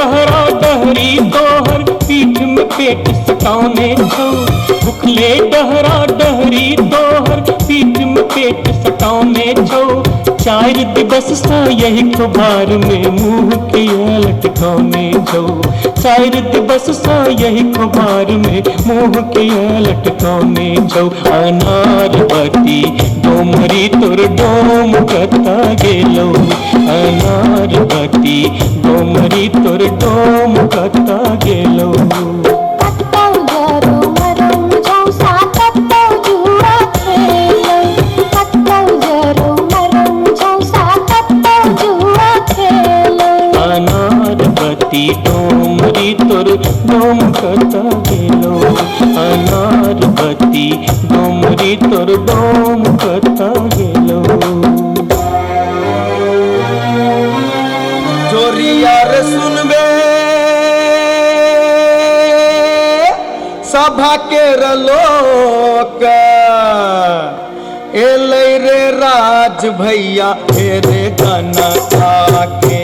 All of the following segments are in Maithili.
डहरा डहरी तोहर पीठ में पेट सटौने छौ। भुखले डहरा डहरी तोहर पीठ में पेट सटौने छौ। चारि दिवस सँ यही खोभार में मुँह किया लटकौने छौ। चारि दिवस सँ यही खोभार में मुँह किया लटकौने छौ। अनार बती डोमरी तोर डोम कतऽ गेलौ। अनार बती डोमरी तोर डोम कतऽ गेलौ। कतौ जरो मरम झौसा कतौ जुआ खेलौ। कतौ जरो मरम झौसा कतौ जुआ खेलौ। अनार बती डोमरी तोर डोम कतऽ गेलौ। अनार बती डोमरी तोर डोम कतऽ गेलौ। चोरिया रे सुनबे सभा के लोक, एलै रे राज भैया हे रे गाना के।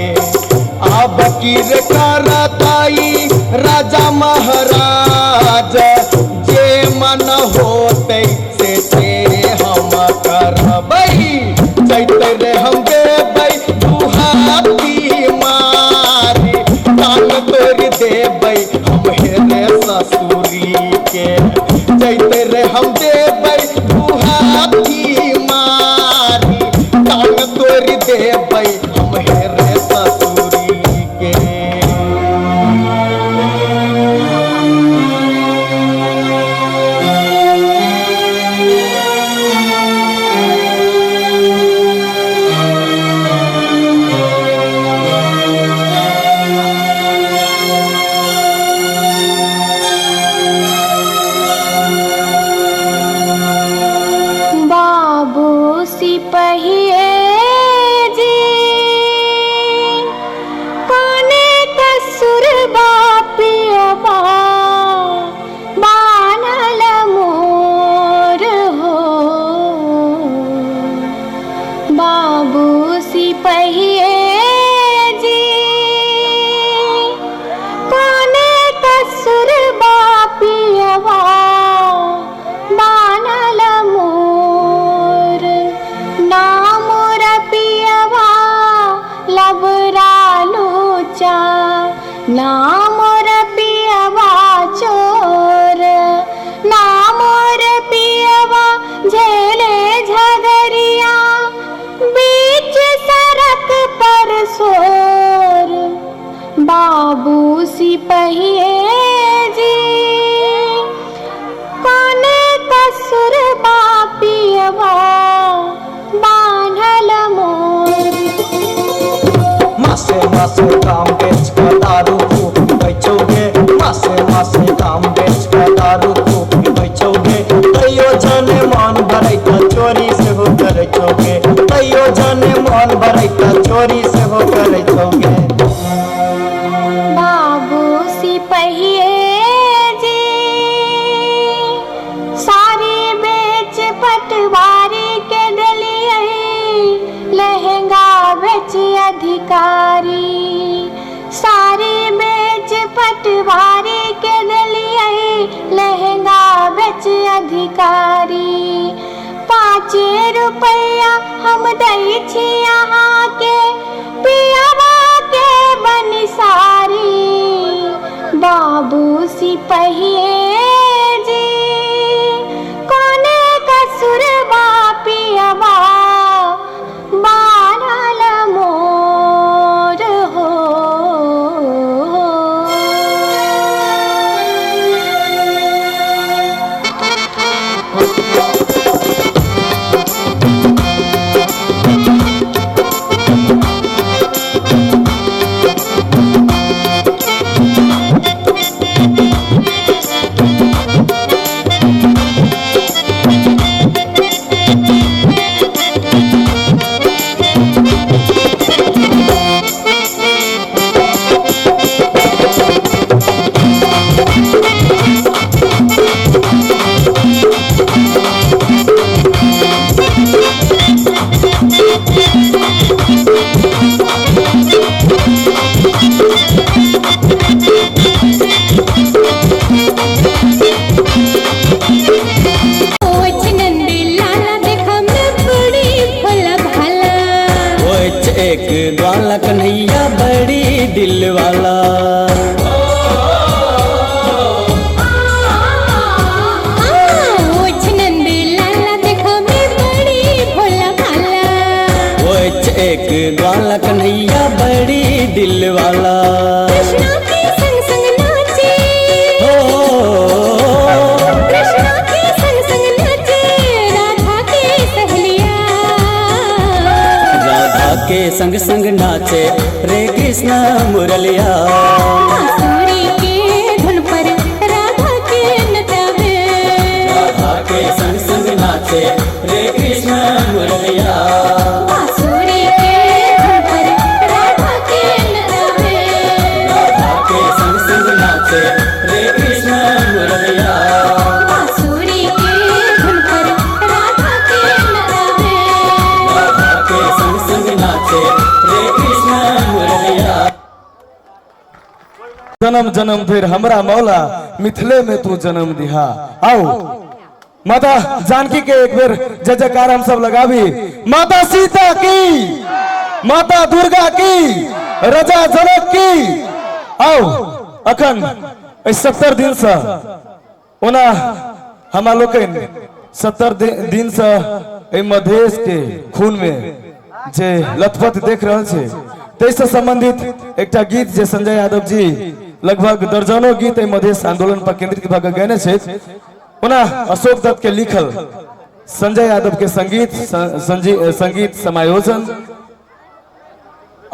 आब की रे करताई राजा महाराज, जे मन होतै से से हम करबै। जैते रे हम देबै दुहाती मारी, कान तोड़ देबै हम हे रे ससुरी के। जैते रे हम देबै दुहाती मारी, कान तोड़ देबै हम हे रे ससुरी के। बाबू सिपहिए जी कोने कसुर बापियबा बान्हल मोर हो। बाबू सिपहिए जी कोने कसुर बापियबा बान्हल मोर। ना मोर पियवा लबरा लोचा, ना मोर पियवा चोर, ना मोर पियवा झेले झगरिया बीच सड़क पर शोर। बाबू सिपहिए जी कोने कसुर बापियवा बान्हल मोर। मासे मासे काम बेच कऽ दारू खूब पीबै छौ गे। मासे मासे काम बेच कऽ दारू खूब पीबै छौ गे। तैयो जने मन भरै तऽ चोरी सेहो करै छौ गे। तैयो जने मन भरै तऽ चोरी सेहो करै छौ गे। बाबू सिपहिए जी सारी बेच पटवारी के देलियै, लहंगा बेच अधिकारी। सारी बेच पटवारी के देलियै, लहंगा बेच अधिकारी। 5 रुपैया हम दै छी अहाँके पियवा के बनिसारी। बाबू सिपहिए जी कोने कसुर बापियवा बान्हल मोर हो। नाचे रे कृष्ण मुरलिया। बांसुरी के धुन पर राधा के नचावे, राधा के संग संग नाचे रे कृष्ण मुरलिया। बांसुरी के धुन पर राधा के नचावे, राधा के संग संग नाचे रे कृष्ण मुरलिया। बांसुरी के धुन पर राधा के नचावे, राधा के संग संग नाचे रे कृष्ण मुरलिया। जन्म जन्म धरि हमरा मौला मिथिले में तू जन्म दिहा। आओ माता जानकी के एक बेर जय जयकार हम सब लगावी। माता सीता की, माता दुर्गा की, राजा जनक की। आओ अखन एहि 70 दिन से ओना हमरा लोकनि 70 दिन से एहि मधेश के खून में जे लथपथ देख रहल छै ताहिसँ संबंधित एकटा गीत जे संजय यादव जी लगभग दर्जनों गीत एहि मधेश आंदोलन पर केंद्रित भऽ के गयने छथि। ओना अशोक दत्त के लिखल संजय यादव के संगीत संगीत समायोजन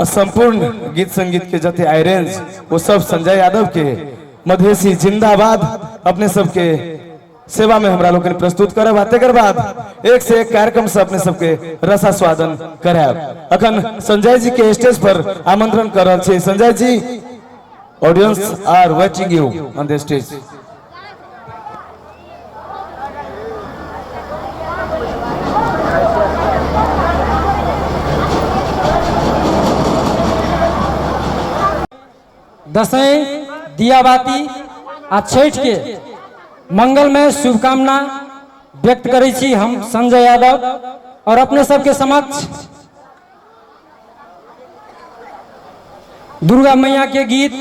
आ संपूर्ण गीत संगीत के जते अरेंज वो सब संजय यादव के मधेसी जिंदाबाद अपने सबके सेवा में हमरा लोकनि प्रस्तुत करब आ तकर बाद एक से एक कार्यक्रम से अपने सबके रसास्वादन करायब। अखन संजय जी के स्टेज पर आमंत्रण कर रहल छी। Sanjay ji, audience are waiting you on the stage. Dashain, दियाबाती आ छठ के मंगलमय शुभकामना व्यक्त करै छी हम संजय यादव और अपने सबके समक्ष दुर्गा मैया के गीत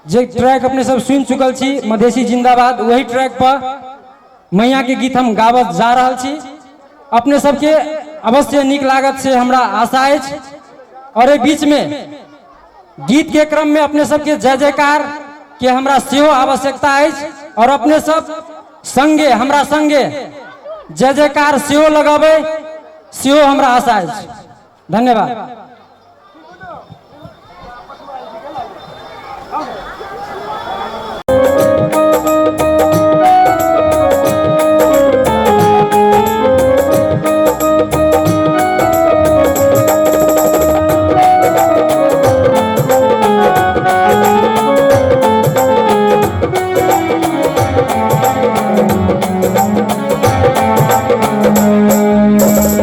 जे ट्रैक अपने सब सुनि चुकल छी मधेसी जिंदाबाद, वही ट्रैक पर मैया के गीत हम गाबत जा रहल छी। अपने सबके अवश्य नीक लागत से हमरा आशा अछि। और एहि बीच में गीत के क्रम में अपने सबके जय जयकार के हमरा सेहो आवश्यकता अछि और अपने सब संगे हमरा संगे जय जयकार सेहो लगाबै सेहो हमरा आशा अछि। धन्यवाद।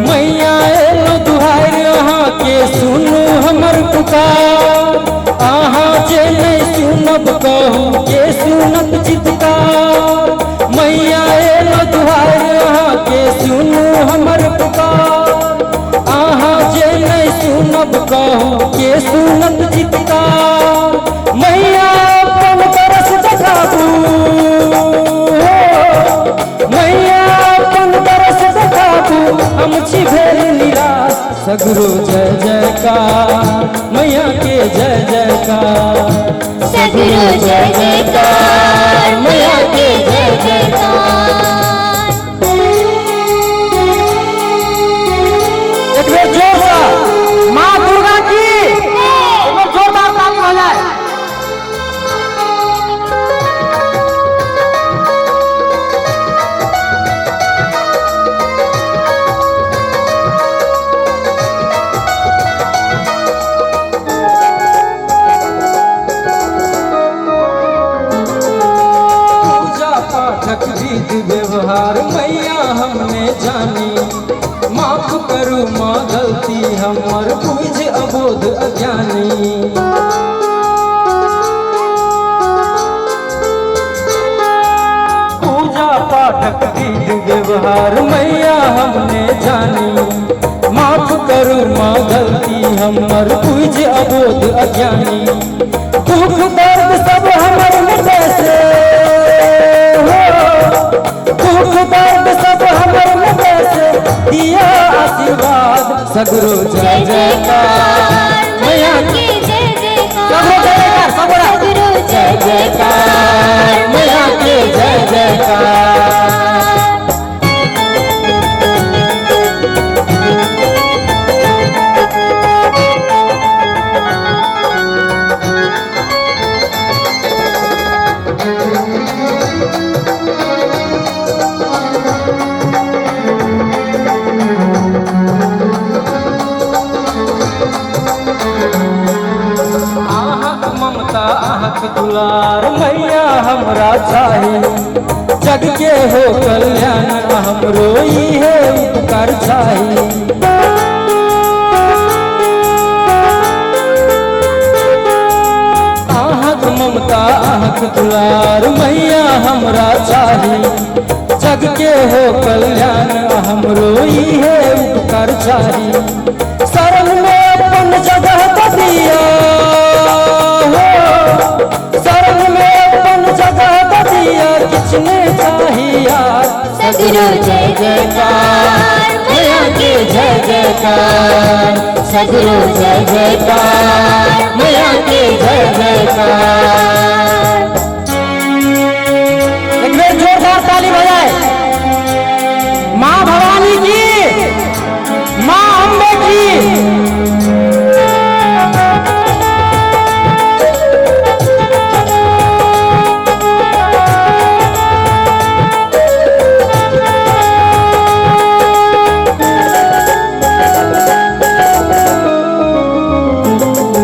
मैया एलो दुहारि अहाँके सुनू हमर पुकार, अहाँ जे नहि सुनब कहू के सुनत चित्कार। मैया एलो दुहारि अहाँके सुनू हमर पुकार, अहाँ जे नहि सुनब कहू के सुनत चित्कार। मैया अपन तरस देखाबू, मैया अपन तरस देखाबू, हम छी भेल निराश। सगरो जय जयकार मैया के जय जयकार, सगरो जय जयकार मैया के जय जयकार। एक बेर जोर से माँ दुर्गा की एक बेर जोरदार ताली हो जाए। पूजा पाठक विधि व्यवहार मैया हमने जानी, माफ करू माँ गलती हमर बुझ अबोध अज्ञानी। पूजा पाठक विधि व्यवहार मैया हमने जानी, माफ करू माँ गलती हमर बुझ अबोध अज्ञानी। दुख दर्द सब हमर मिटे से हो, दुख दर्द सब हमर मिटे से दिया आशीर्वाद। सगरो जय जयकार मैया के जय जयकार, सगरो जय जयकार, सगरो सगरो जय जयकार मैया के जय जयकार। ममता अहाँक दुलार मैया हमरा चाही, जग के हो कल्याण हमरो इहे उपकार चाही। अहाँक ममता अहाँक दुलार मैया हमरा चाही, जग के हो कल्याण हमरो इहे उपकार चाही। शरण में अपन जगह दिया हो, शरण में अपन जगह दिया, किछ ने चाहिया। सगरो जय जयकार मैया के जय जयकार, सगरो जय जयकार मैया के जय जयकार। एक बेर जोरदार ताली बजाए माँ भवानी की, माँ अम्बे की।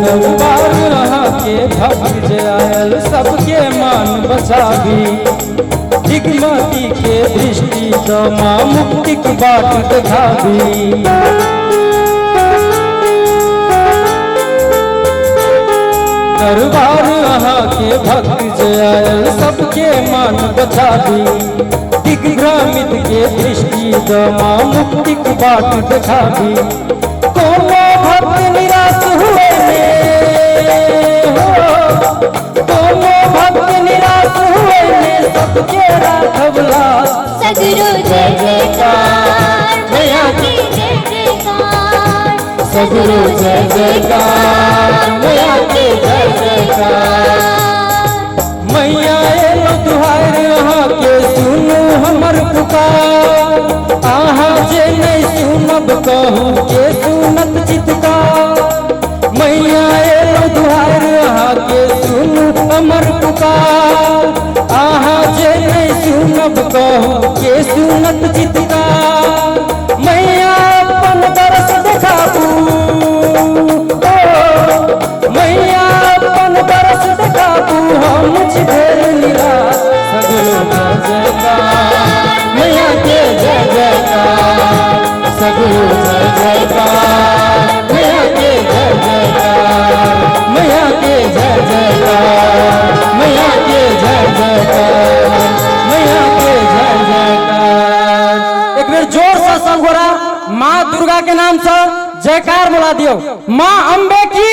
दरबार अहाँ के भक्त जे आयल सबके मान बचाबी, दिग्मती के दृष्टि द माँ मुक्तिक बाट देखाबी। दरबार अहाँ के भक्त जे आयल सबके मान बचाबी, दिग्भ्रमित के दृष्टि द माँ मुक्तिक बाट देखाबी। कोनो भक्त निराश हुए ने हो, कोनो भक्त निराश हुए ने, सबके राखब लाज। सगरो जय जयकार मैया के जय जयकार, सगरो जय जयकार मैया के जय जयकार। मैया एलो दुहार अहाँ के सुनू हमर पुकार, अहाँ जे नहीं सुनब कहू के सुनत चितकार। मैया एलो दुहार अहाँ के सुनू हमर पुकार, अहाँ जे नहीं सुनब कहू के सुनत चितकार। मैया अपन दरस देखाबू ओ, मैया अपन दरस देखाबू, हम छी भेल निराश। सगरो जय जयकार मैया के जय जयकार, सगरो जय जयकार मैया के जय जयकार, मैया के जय जयकार, मैया के जय जयकार, मैया के जय जयकार। एक बेर जोर से सब गोरा माँ दुर्गा के नाम से जयकार बोला दियो। माँ अम्बे की,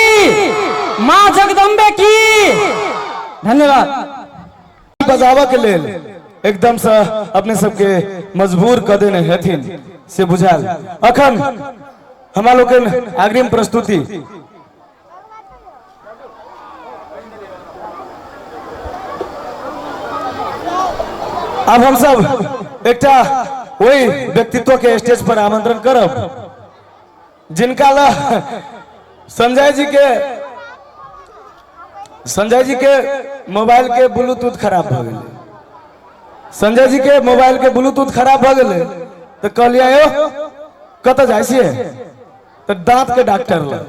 माँ जगदम्बे की। धन्यवाद। बजावा के लेल एकदम से अपने सबके मजबूर क देने हेथिन से बुझाल। अखन हमरा लोकनि अग्रिम प्रस्तुति अब हम सब एकटा वही व्यक्तित्व के स्टेज पर आमंत्रण करब जिनका ला संजय जी के मोबाइल के ब्लूटूथ खराब भ गेलै। संजय जी के मोबाइल के ब्लूटूथ खराब भ गेलै तो कहलियै यो कतऽ जाइ छियै, तो दांत के डॉक्टर लग,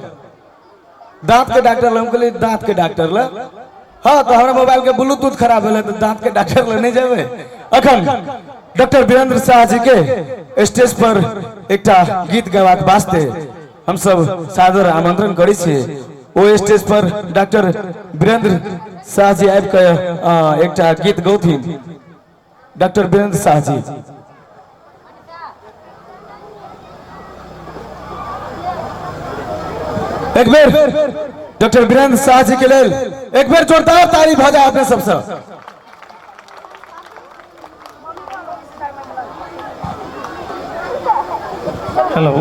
दांत के डॉक्टर लग। हम कहलियै दांत के डॉक्टर लग? हाँ, तो हमरा मोबाइल के ब्लूटूथ खराब भेलै तो दांत के डॉक्टर लग नहीं जेबै। अखन डॉक्टर वीरेंद्र शाह जी के स्टेज पर एकटा गीत गयबाक वास्ते हम सब सादर आमंत्रण करै छियै। ओ स्टेज पर डॉक्टर वीरेंद्र शाह जी आबि के एकटा गीत गौथिन। डॉक्टर वीरेंद्र शाह जी। एक बेर डॉक्टर वीरेंद्र शाह जी के लेल एक बेर जोरदार ताली भऽ जाय अपने सबसे। हेलो,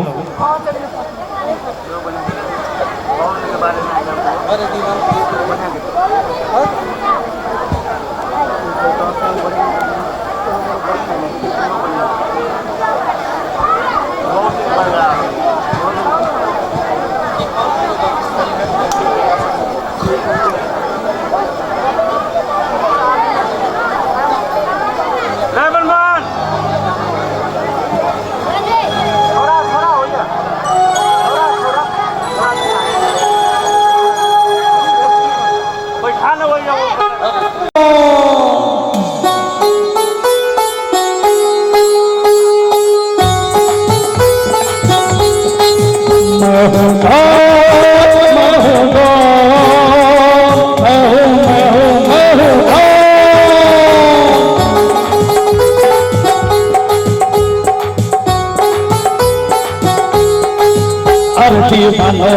अरे दीवानो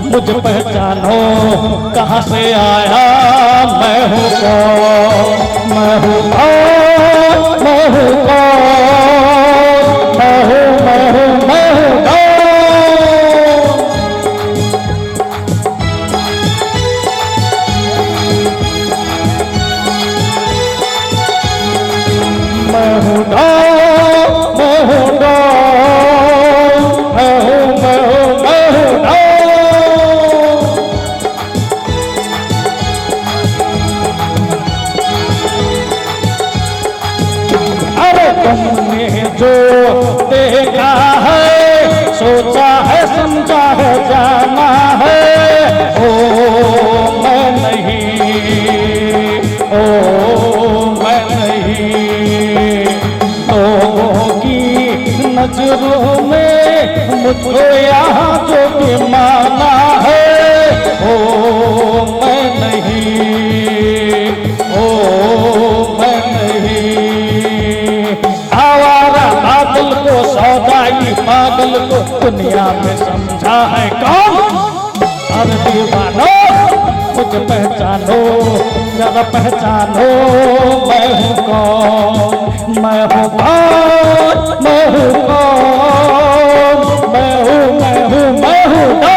मुझे पहचानो, कहाँ से आया मैं हूँ कौन, मैं हूँ कौन, मैं हूँ कौन, मैं हूँ, मैं हूँ, मैं हूँ कौन। मैं हूँ डॉन, मैं हूँ डॉन, मैं हूँ, मैं हूँ, मैं हूँ डॉन। अरे तुमने जो देखा है, सोचा है, समझा है, जाना है, ओ मैं नहीं, ओ मैं नहीं। लोगों की नजरों में मुझको यहाँ जो भी माना है, ओ मैं नहीं, ओ मैं नहीं। आवारा बादल को सौदाई पागल को दुनिया में समझा है कौन। अरे दीवानो मुझे पहचानो, जरा पहचानो मैं हूँ कौन, मैं हूँ कौन, मैं हूँ कौन, मैं हूँ, मैं हूँ, मैं हूँ कौन।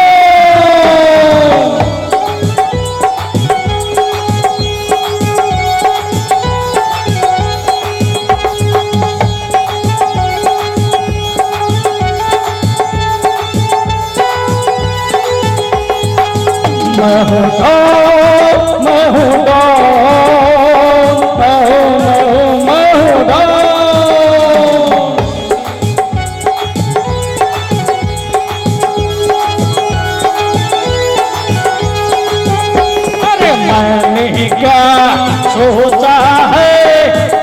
मैं हूँ डॉन, मैं हूँ डॉन, मैं हूँ, मैं हूँ, मैं हूँ डॉन। अरे मैंने क्या सोचा है,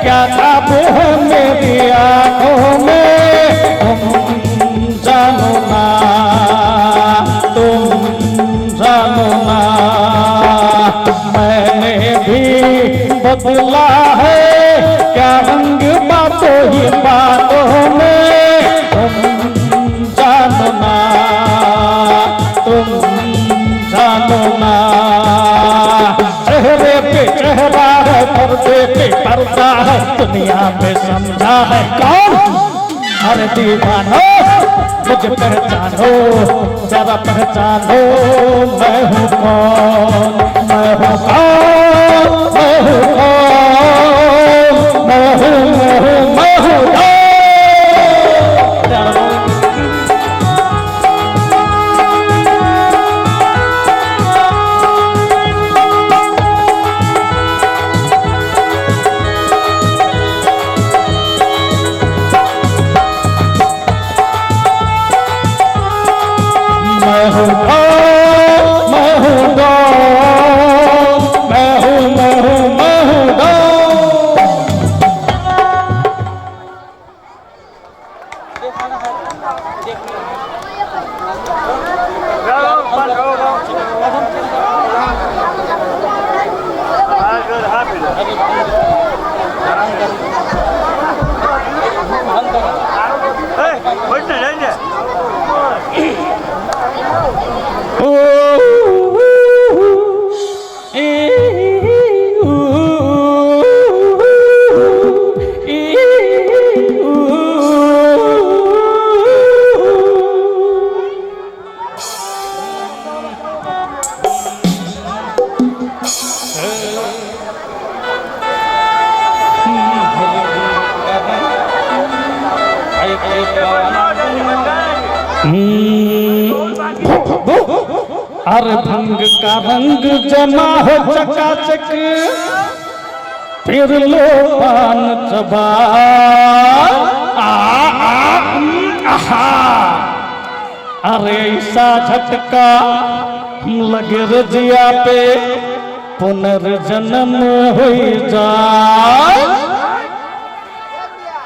क्या ख्वाब है मेरी आंखों में, तुम जानो ना, तुम जानो ना। मैंने भी बदला है क्या रंग बातों ही बातों में, तुम जानो ना, तुम जानो ना। चेहरे पे चेहरा है, पर्दे पे पर्दा है, दुनिया में समझा है कौन। अरे दीवानो मुझे पहचानो, जरा पहचानो मैं हूँ कौन, मैं हूँ कौन, मैं हूँ कौन, मैं हूँ, मैं हूँ, मैं हूँ कौन। मैं हूँ डॉन, मैं हूँ डॉन, मैं हूँ, मैं हूँ, मैं हूँ डॉन। अरे भंग का रंग जमा हो चकाचक, फिर लो पान चबा, आ आ आहा। अरे ऐसा झटका लगे रजिया पे, पुनर्जन्म हो जाए।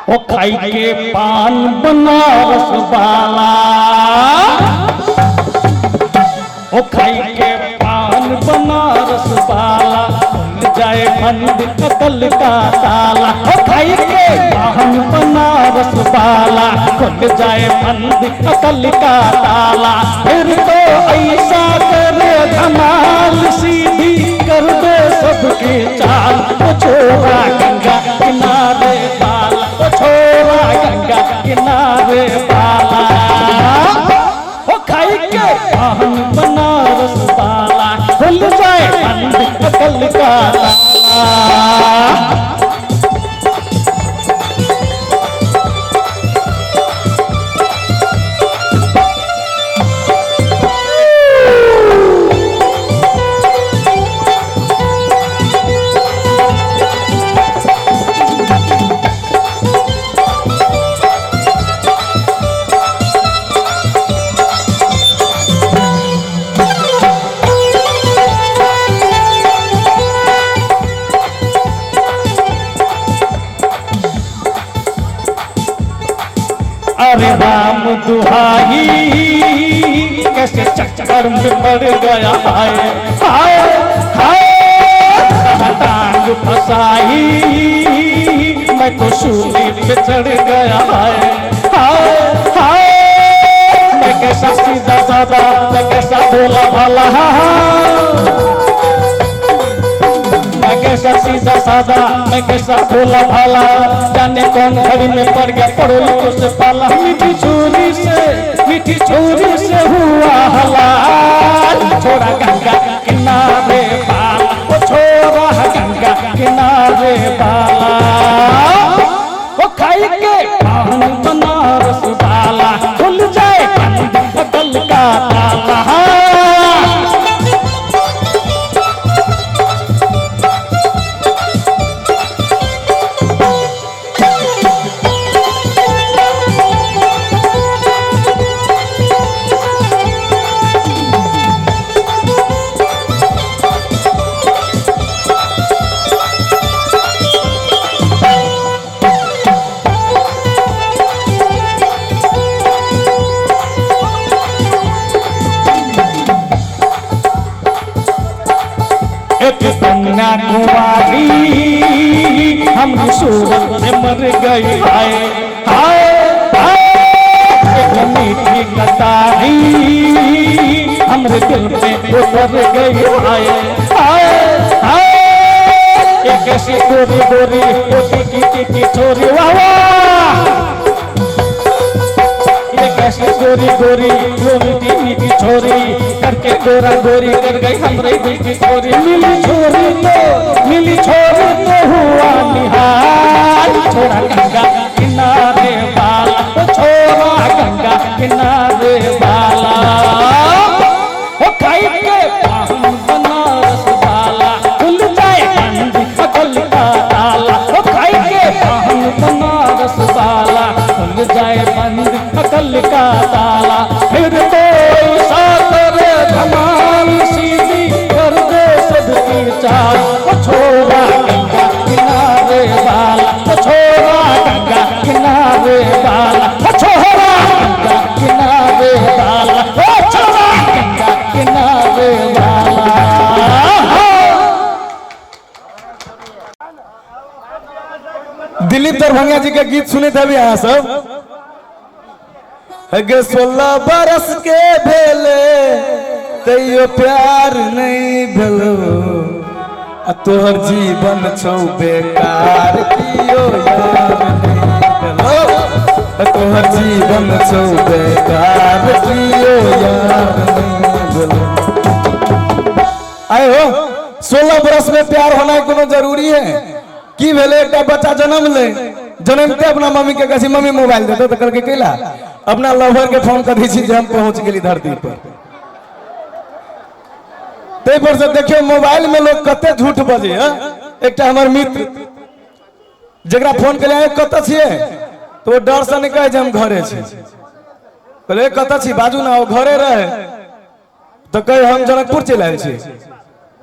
ओ खाई के पान बनारस वाला, ओ खाई के पान बनारस वाला, खुल जाए बंद अकल का ताला। ओ खाई के पान बनारस वाला, खुल जाए बंद अकल का ताला। फिर तो ऐसा करे धमाल, सीधी कर दे सबकी चाल। ओ छोरा गंगा किनारे वाला, ओ छोरा गंगा किनारे वाला, ओ खाई के पान बनारस वाला, खुल जाए बंद अकल का ताला। अरे राम दुहाई कैसे चक्कर में पड़ गया, हाय हाय हाय, टांग फसाई मैं तो सूली पे चढ़ गया, हाय हाय हाय, मैं कैसा सीधा साधा, मैं कैसा भोला भाला, मैं कैसा सीधा साधा, मैं कैसा भोला भाला, जाने कौन घड़ी में पड़ गया पड़ोली को से पाला। मीठी छुरी से, मीठी छुरी से हुआ हलाल, छोरा गंगा किनारे वाला, ओ छोरा गंगा किनारे वाला, ओ खाई के पान बनारस वाला, खुल जाए बंद अकल का ताला। एक कन्या कुंवारी हम सूरत में मर गई, हाय हाय हाय, एक मीठी कटारी हमरे दिल पे उतर गई, हाय हाय हाय, एक ऐसी गोरी गोरी वो टीकी टीकी छोरी, वाह वाह, एक ऐसी गोरी गोरी वो मीठी मीठी छोरी, करके गोरा गोरी कर गई हमरे दिल की चोरी। मिली छोरी तो, मिली छोरी तो हुआ निहाल, छोरा गंगा किनारे वाला, ओ छोरा गंगा किनारे वाला, ओ खाई के पान बनारस वाला, खुल जाए बंद अकल का ताला। ओ खाई के पान बनारस वाला, खुल जाए बंद अकल का ताला। फिर तो ऐसा करे धमाल, सीधी कर दे सबकी चाल। ओ छोरा गंगा किनारे वाला, ओ छोरा गंगा किनारे वाला, ओ छोरा गंगा किनारे वाला, ओ छोरा गंगा किनारे वाला। दिलीप दरभंगा जी के गीत सुने थे अभी यहाँ सब। गे 16 बरस के भेले तैयो प्यार नहीं भेलो, आ तोहर जीवन छौ बेकार कियो यार नहीं भेलो, तोहर जीवन छौ बेकार कियो यार नहीं भेलो। आए हो 16 बरस में प्यार होना कोनो जरूरी है की भेले? एक बच्चा जन्म ले, जन्मते अपना मम्मी के कहै मम्मी मोबाइल दे दो, तो करके कैला अपना लवर के फोन कर दी जे हम पहुंच गेली धरती पर। तै पर से देखियो मोबाइल में लोग कते झूठ बजे। एकटा हमर मित्र जकरा फोन केलियै कतऽ छियै, तो वो डर से नहीं कहे जे हम घरे छी। कहलियै कतऽ छी बाजू ना, ओ घरे रहे। तो कहे हम जनकपुर चलि आयल छी।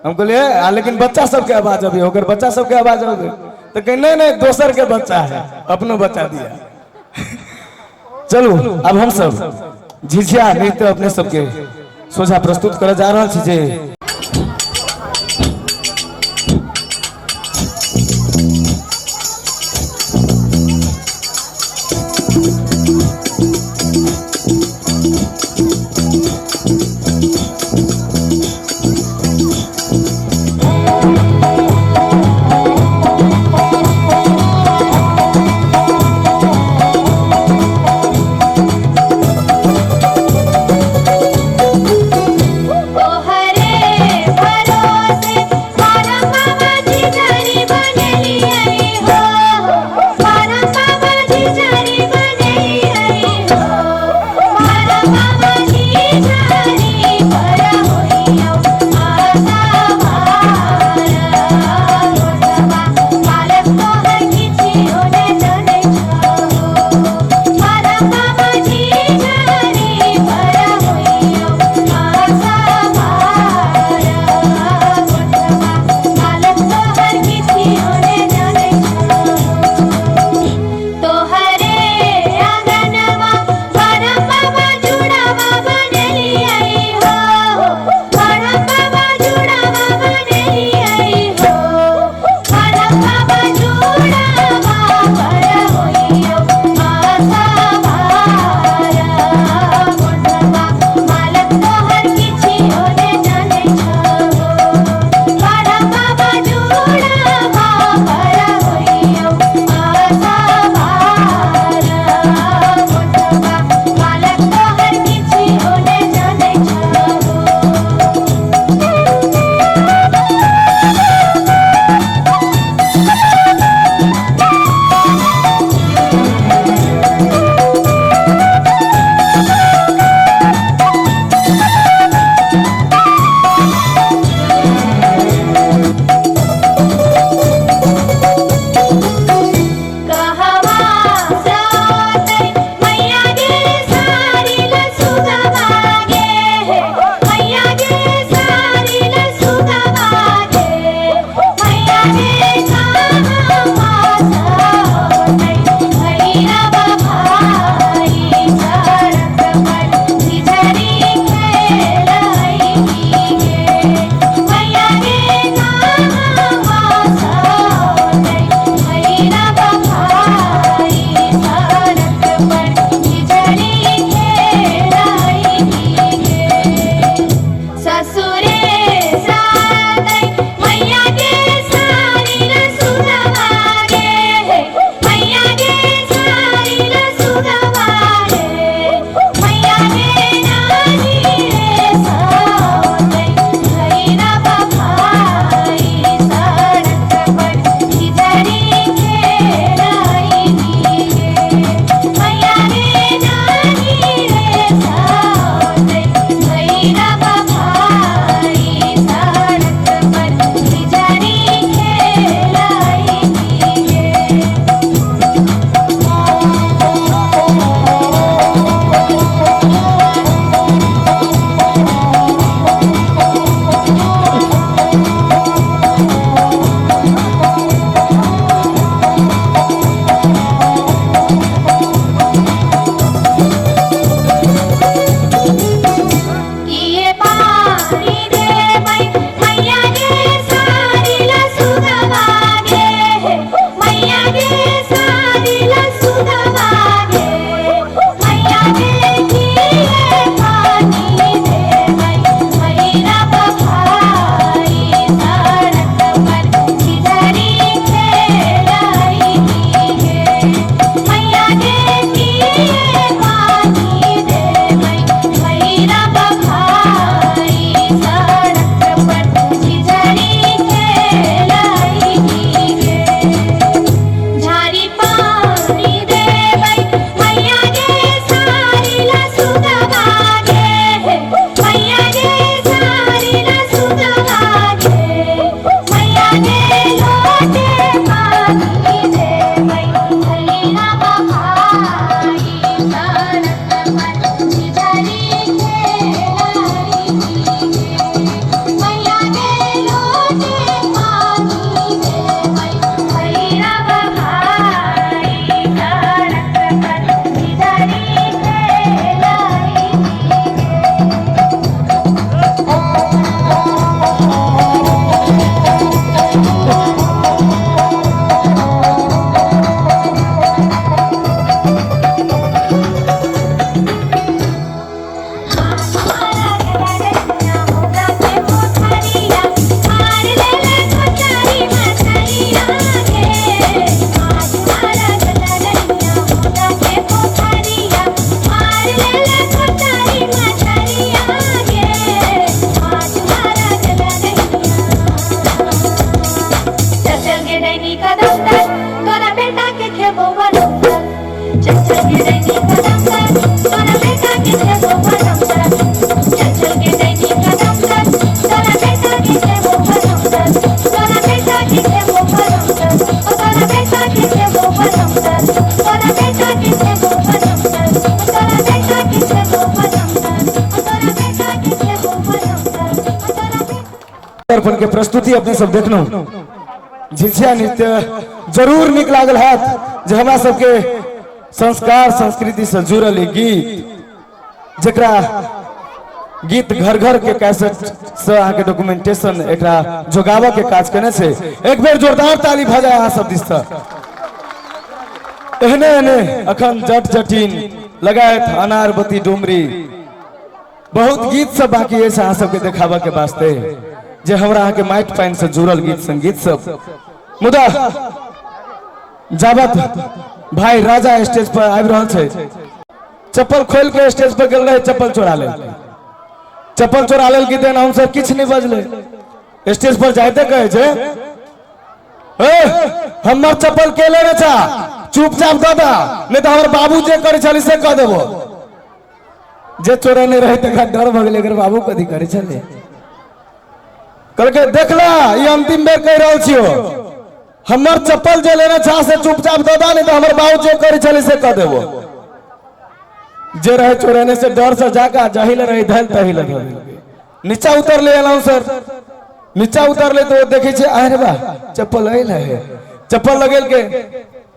हम कहलिए आ लेकिन बच्चा सबके आवाज अभी ओकर बच्चा सबके आवाज अबै तो कहे नहीं नहीं दोसर के बच्चा है, अपनो बच्चा दिया। चलू अब हम सब झिझिया नृत्य अपने सबके सोझा प्रस्तुत करे जा रहल छी जे तोहरे भरोसे बारह बाबा जी जारी बनेली हो, बारह बाबा जी जारी बनेली हो, बारह बाबा जी जारी पर होइयो आशा भार गोसवा बालक तोहर किछियो ने जानै छो, बारह बाबा जी जारी पर होइयो आशा भार गोसवा बालक तोहर किछियो ने जानै छो। तोहरे आंगनवा बारह बाबा जुड़ावा बनेली हो, बारह बाबा जुड़ावा बनेली हो, बारह बाबा जुड़ावा पर होइयो आशा भार गोसवा बालक तोहर किछियो ने जानै छो, बारह बाबा जुड़ावा पर होइयो आशा भार गोसवा बालक तोहर किछियो ने जानै छो। कहवा जातै मैया गे सारी लसुगवा गे, मैया गे सारी लसुगवा गे, मैया गे कहवा जातै भैरव भाई सड़क पर झिझरी खेलै गे, मैया गे कहवा जातै भैरव भाई सड़क पर झिझरी खेलै गे। ससुरे सादै मैया गे सारी सुगरपन के प्रस्तुति अपने सब देखलहुँ। झिझिया नृत्य जरूर निक लागल हैत जे हमरा सबके संस्कार संस्कृति से जुड़ल ई गीत, जकरा गीत घर घर के कैसेट से अहाँके डॉक्यूमेंटेशन एकरा जोगाबऽ के काज केने छै। एक बेर जोरदार ताली भऽ जाय अहाँ सब दिस से। एहने एहने अखन जट जटिन लगायत अनारबती डुमरी बहुत गीत सब बाकी अछि अहाँ सबके देखाबऽ के वास्ते, जे हमरा अहाँके माटि पानि से जुड़ल गीत संगीत सब। मुदा जाबत भाई राजा स्टेज पर आबि रहल छै, चप्पल खोल के स्टेज पर गेल रहे, चप्पल चोरा लेल, चप्पल चोरा लेल की देन हमसब किछु नहि बजले। स्टेज पर जाइते कहै छै, ए हमर चप्पल के लेने छा, चुपचाप दादा, नहीं तो हमर बाबू जे करे छली से कह देबो। जे चोरेने रहे तकरा डर भऽ गेलै, एकर बाबू कथी करे छलै। कहलकै देखला ई अंतिम बेर कहि रहल छियो, हमर चप्पल जे लेने छा से चुपचाप दादा, नहीं तो हमर बाबू जे करे छली से कह देबो। जे रहे चोरेने से डर से जाका जही ले रहे धैल तही ले धऽ देलकै। नीचा उतरले एलहुँ सर, नीचा उतरले तो देखै छै अरे बा चप्पल अइल है, चप्पल लगेलकै।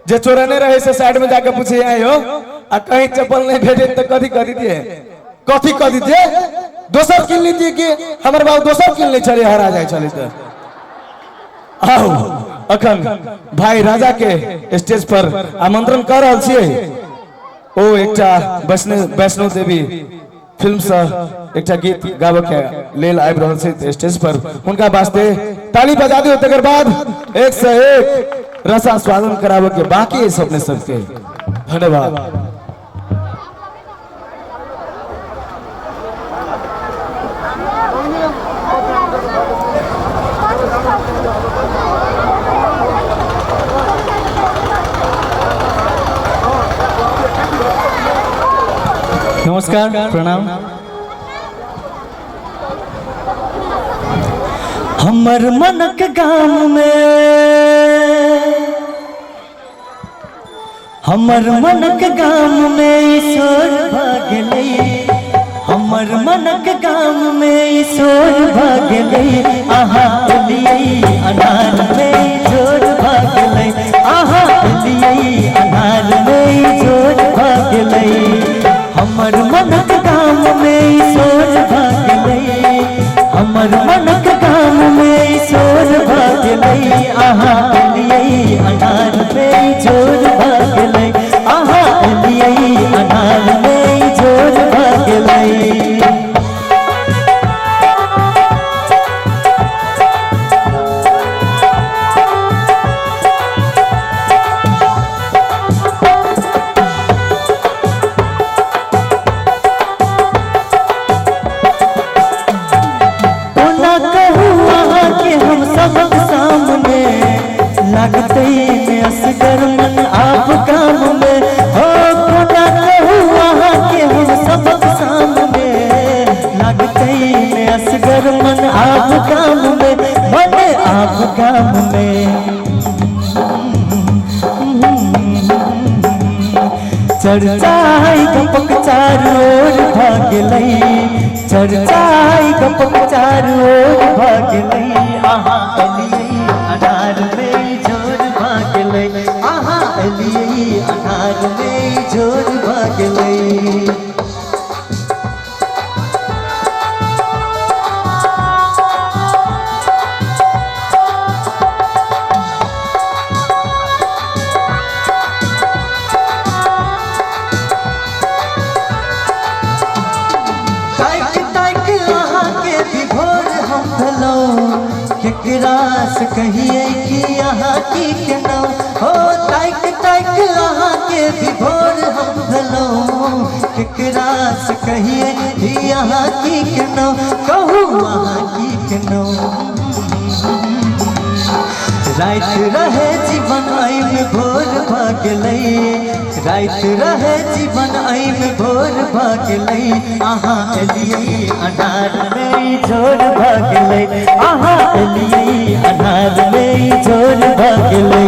जे चोरेने रहे से साइड में जाके पूछे आयो आ कहीं चप्पल नहीं भेटे तो कथी कह दीजिए, कथी कह दीजिए, दोसर किन लीजिए कि हमर बाबू दोसर किन ले चले हरा जाए चले। तो आओ अखन भाई राजा के स्टेज पर आमंत्रण कर रहल छियै। ओ एकटा वैष्णो देवी फिल्म से एकटा गीत गाबऽ के लेल आबि रहल छै स्टेज पर, हुनका वास्ते ताली बजा दियौ। तकर बाद एक से एक रसास्वादन कराबऽ के बाकी अछि अपने सबके। धन्यवाद। नमस्कार, प्रणाम। हमर मनक गाम में, हमर मनक गाम में शोर भऽ गेलै, हमर मनक गाम में शोर भऽ गेलै, अहाँ एलियै अनार में जोर भऽ गेलै, अहाँ एलियै अनार में जोर भऽ गेलै, हमर मनक गाम में शोर भऽ गेलै, हमर मनक गाम में शोर भऽ गेलै, अहाँ एलियै अनार में जोर भऽ गेलै, अहाँ एलियै अनार में जोर भऽ गेलै। कोना कहू अहाँके हम सबक सामने, लगतै ने असगर मन आप काम में, हो कोना कहू अहाँके हम सबक सामने, लगतै ने असगर मन आप काम में, मन आप काम में। चर्चाई गपक चारू ओर भऽ गेलै, चर्चाई गपक चारू ओर भऽ गेलै, अहाँ एलियै अनार में जोर भऽ गेलै, अहाँ एलियै अनार में जोर भऽ गेलै। ताकि ताकि अहाँके विभोर हम भेलहुँ, केकरा से कहियै कि अहाँ की केलहुँ, हो ताकि ताकि अहाँके विभोर हम भेलहुँ, केकरा से कहियै कि अहाँ की केलहुँ, कहू अहाँ की केलहुँ। राति रहे जीवन एहिमे भोर भऽ गेलै, राति रहे जीवन एहिमे भोर भऽ गेलै, अहाँ एलियै अनार में जोर भऽ गेलै, अहाँ एलियै अनार में जोर भऽ गेलै,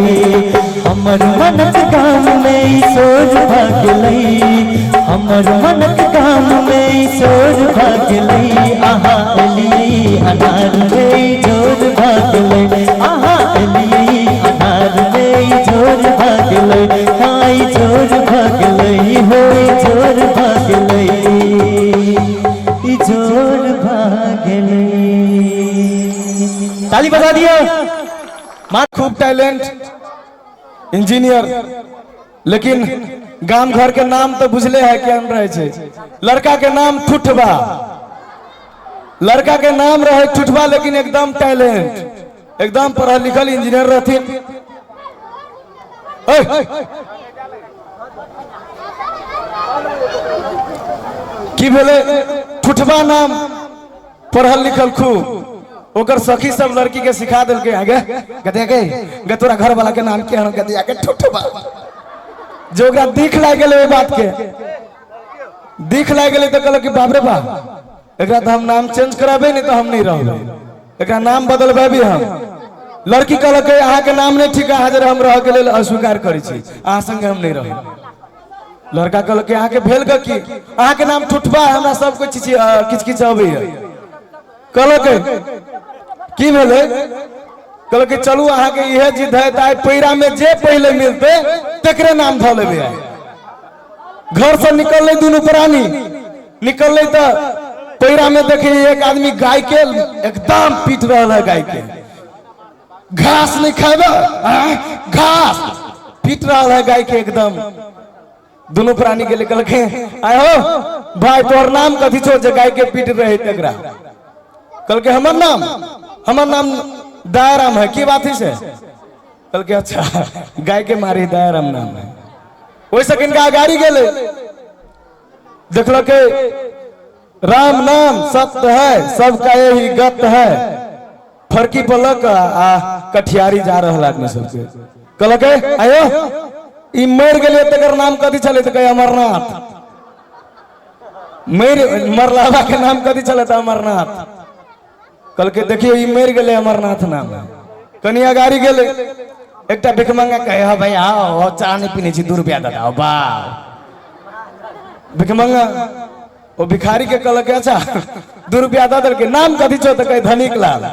हमर मनक गाम में शोर भऽ गेलै, हमर मनक गाम में शोर भऽ गेलै, अहाँ एलियै अनार में जोर खूब टैलेंट, इंजीनियर, लेकिन गाम घर के नाम तो बुझले है केहन रहे छै। लड़का के नाम ठुठबा, लड़का के नाम रहे ठुठबा, लेकिन एकदम टैलेंट, एकदम पढ़ल लिखल इंजीनियर रहथिन। की भेलै, ठुठबा नाम, पढ़ल लिखल खूब, ओकर सखी सब लड़की के सिखा देलकै, आगे गदे गे गे तोरा घर वाला के नाम केहन, गदिया के ठुठबा। जे ओकरा दिख लागि गेलै, ओहि बात के दिख लागि गेलै, तऽ कहलक कि बाप रे बाप, एकरा तऽ हम नाम चेंज कराबे, नहीं तऽ हम नहीं रहबै, एकरा नाम बदलबेबी हम। लड़की कहलक अहाँके नाम नहीं ठीक, अहाँ जरे हम रहके लेल अस्वीकार करै छी, अहाँ संगे हम नहीं रहब। लड़का कहलक अहाँके भेल के की, अहाँके नाम ठुठबा है, हमरा सब कुछ किछु किछु अबैया। कहलक की भेलै, कहलक चलू अहाँके इहे जिद है तऽ आइ पैरा में जे पहिले मिलते तकरे नाम धऽ लेबै। आइ घर से निकललै दुनू प्राणी, निकललै तऽ पैरा में देखी एक आदमी गाय के एकदम पीट रहल है, गाय के घास नहीं खाबे, घास पीट रहल है गाय के एकदम। दुनू प्राणी के कहलकै आय हो भाई, तोहर नाम कथी छौ जे गाय के पीट रहे तकरा? कहलकै हमर नाम, हमर नाम दयाराम है। की बात है से? कहलकै अच्छा, गाय के मारी दयाराम नाम है। ओहिसँ किनका गाड़ी गेलै, देखलकै राम नाम सत्य है, सबका यही गत है। फरकी पर लऽ कऽ आ कठियारी जा रहल आदमी सबके कहलकै आयो ई मरि गेलै तकर नाम कथी छलै? तऽ कहै अमरनाथ। मरि मरलाबा के नाम कथी छलै? तऽ अमरनाथ। कहलकै देखियौ ई मरि गेलै, अमरनाथ नाम है। कनि अगाड़ी गेलै, एकटा भिखमंगा कहे हँ भाई आओ, चाह नहीं पीने छी, 2 रुपया दऽ दो बाप। भिखमंगा ओ भिखारी के कहलक अच्छा, 2 रुपया दऽ देलकै। नाम कथी छौ? तऽ कहै धनिक लाल,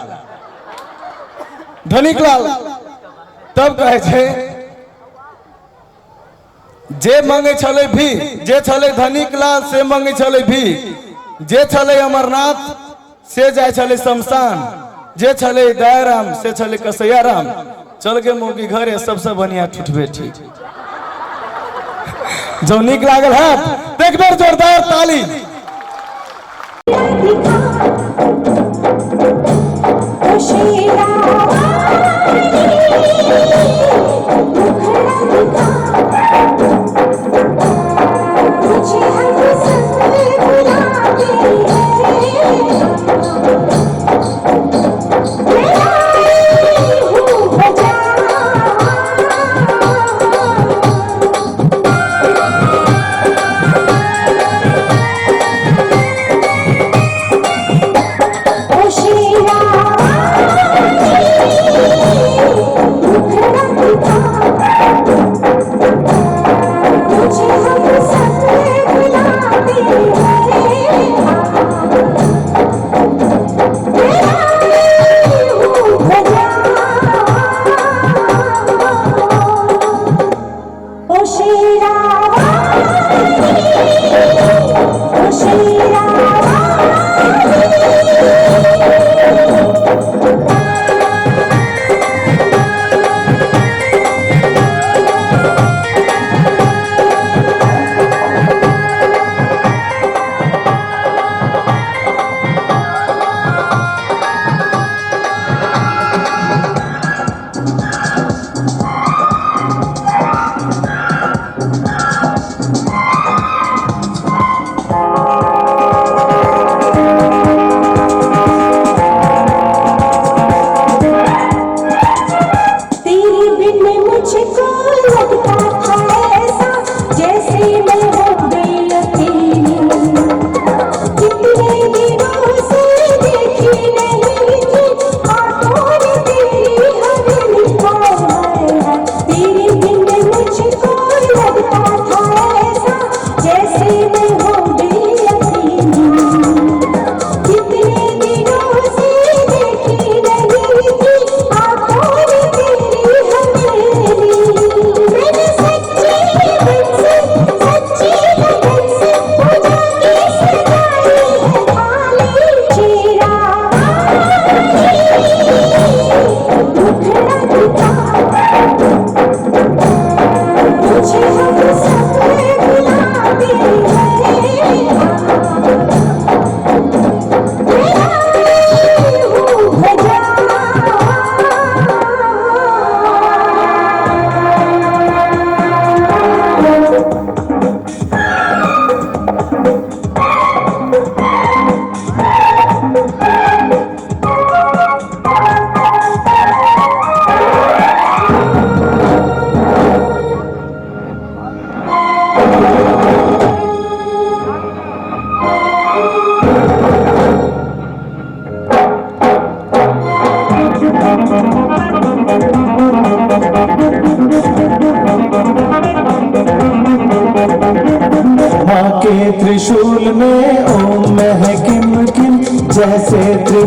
धनिक लाल। तब कहै छै जे मंगे छलै भी, जे छलै धनिक लाल से मंगे छलै भी, जे छलै अमरनाथ से जाइ छलै शमशान, जे छलै दयाराम से छलै कसैया राम। चल गे मौगी घरे, सबसे बढ़िया ठुठबे ठीक। जो नीक लागल हैत एक बेर जोरदार ताली। ओ श्री राम।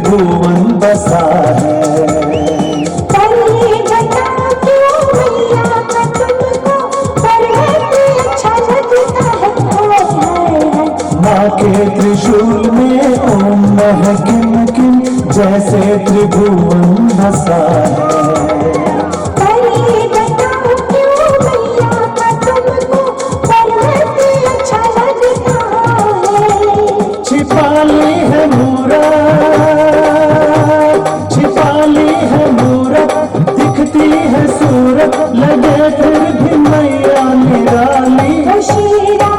त्रिभुवन बसा है। पहले बता क्यों मैया का तुमको पर्वत अच्छा लगता है? हाय हाय हाय। माँ के त्रिशूल में ओम नः किम किम जैसे त्रिभुवन बसा है। पहले बता क्यों मैया का तुमको पर्वत अच्छा लगता है? छिपा ली है मूरत, छिपा ली है मूरत, दिखती है सूरत, लगे फिर भी मैया निराली। खुशीरा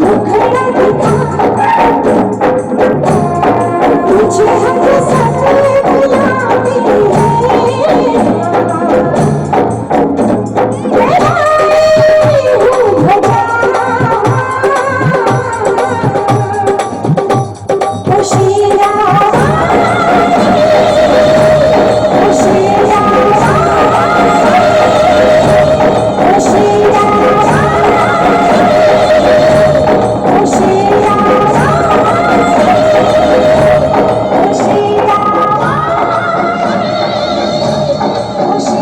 मुखड़ा दिखा, तुझे हम सब बुलाते हैं। मैं आई हूँ भजा। खुशीरा खुशीरा खुशीरा खुशीरा खुशीरा खुशीरा खुशीरा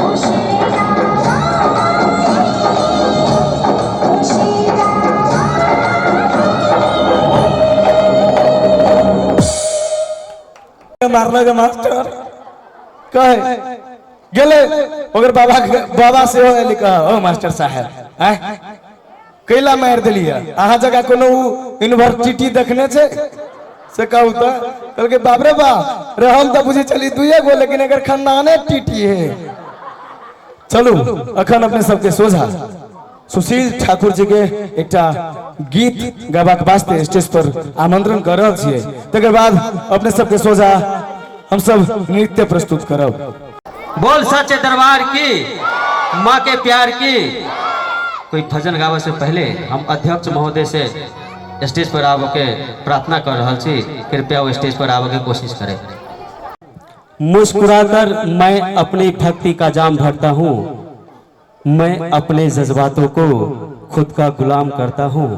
खुशीरा खुशीरा। मारलक मास्टर कहे गेलै ओकर बाबा बाबा सेहो एलै कह ओ मास्टर साहेब आँय कैला मारि देलियै अहाँ जगह कोनो यूनिवर्सिटी देखने छै से कहू तऽ कहलकै बाप रे बाप रे हम तऽ बुझै छली दुइए गो लेकिन एकर खानदाने टीटी है। चलू अखन अपने सबके सोझा सुशील ठाकुर जी के एकटा गीत गाबाक वास्ते स्टेज पर आमंत्रण कर रहल छियै। तकर बाद अपने सबके सोझा हम सब नृत्य प्रस्तुत करब। बोल सच्चे दरबार की, माँ के प्यार की। कोई भजन गावे से पहले हम अध्यक्ष महोदय से स्टेज पर आवे के प्रार्थना कर रहल छी, कृपया वो स्टेज पर आवे के कोशिश करें। मुस्कुराकर मैं अपनी भक्ति का जाम भरता हूँ, मैं अपने जज्बातों को खुद का गुलाम करता हूँ।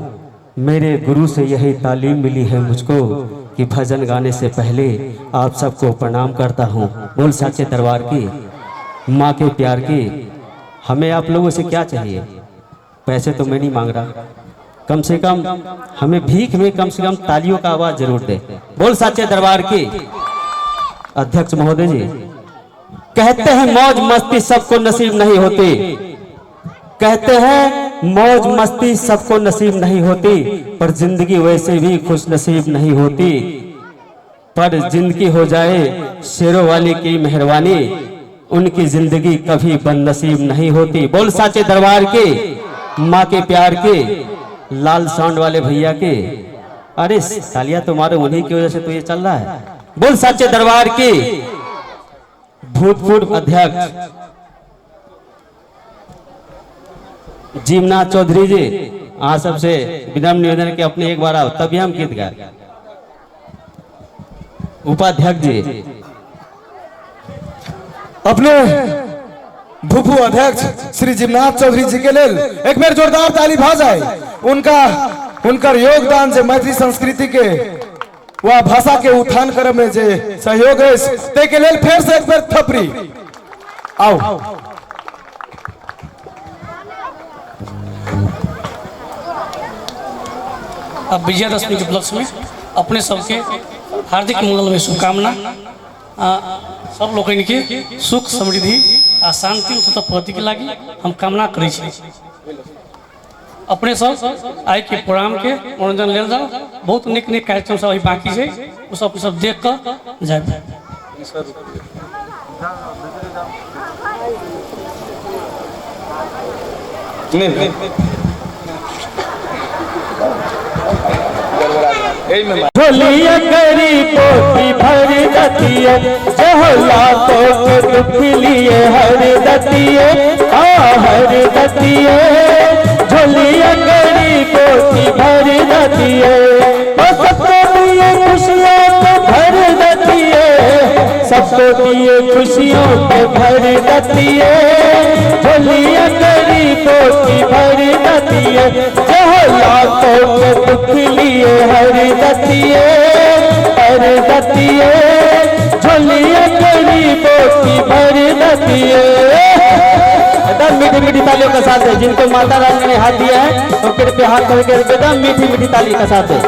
मेरे गुरु से यही तालीम मिली है मुझको कि भजन गाने से पहले आप सबको प्रणाम करता हूँ। बोल सच्चे दरबार की, माँ के प्यार की। हमें आप लोगों से क्या चाहिए? पैसे तो मैं नहीं मांग रहा, कम से कम हमें भीख में कम से कम तालियों का आवाज़ जरूर दे। बोल सच्चे दरबार की। अध्यक्ष महोदय जी कहते हैं मौज मस्ती सबको नसीब नहीं होती, कहते हैं मौज मस्ती सबको नसीब नहीं होती, पर जिंदगी वैसे भी खुश नसीब नहीं होती। पर जिंदगी हो जाए शेरों वाले की मेहरबानी, उनकी जिंदगी कभी बदनसीब नहीं होती। बोल साचे दरबार के, माँ के प्यार के, लाल साउंड वाले भैया के। अरे तालियां तो मारो, उन्हीं की वजह से तो ये चल रहा है। बोल साचे दरबार के। भूतपूर्व अध्यक्ष जीवनाथ चौधरी जी, आप सबसे विनम्र निवेदन के अपने एक बार आओ तभी हम गीत गाए। उपाध्यक्ष जी, अपने भूपू अध्यक्ष श्री जीवनाथ चौधरी जी के लेल एक बेर जोरदार ताली भा जाए। उनका उनकर योगदान जे मैथिली संस्कृति के व भाषा के उत्थान करे में जे सहयोग है ते के लेल फेर से एक बेर थपरी। आओ अब विजयादशमी के उपलक्ष्य में अपने सबके हार्दिक मंगलमय शुभकामना। सब लोगन के सुख समृद्धि आ शांति तथा प्रगति के लागी हम कामना करै छी। अपने सब आइ के प्रोग्राम के मनोरंजन लेल जाओ। बहुत नीक नीक कार्यक्रम सब अभी बाकी छै, ओ सब सब देख कऽ जायब। झोलिया करी पोती भर दतिये, जहला तो दुख लिए हर दतिये, आ हर दतिये। झोलिया करी पोती भर दतिये, सबको दिए खुशियों को भर दतिये, सबको दिए खुशियों को भर दतिये। गरीबों की भर दतिए, जय हो लाखों के दुख लिए हर दतिए, हर दतिए, झोलिया गरीबों की भर दतिए। एकदम मीठी मीठी तालियों के साथ है, जिनको माता रानी ने हाथ दिया है तो कृपया हाथ करके एकदम मीठी मीठी ताली के साथ है।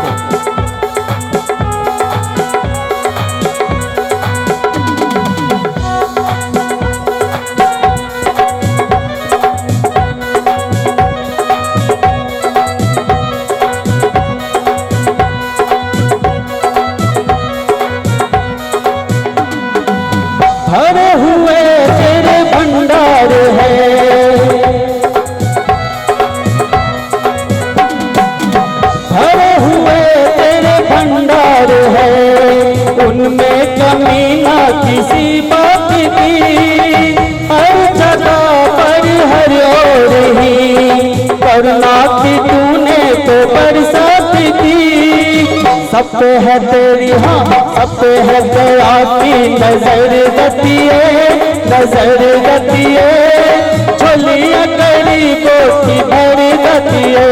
भरे हुए तेरे भंडार है, भरे हुए तेरे भंडार है, उनमें कमी ना किसी बात की, हर जगह पर हर ओर ही करुणा की तूने तो बरसात की। सब पे है तेरी, हाँ सब पे है दया की नजर दतिए, नजर दतिए, झोलिया गरीबों की भर दतिए,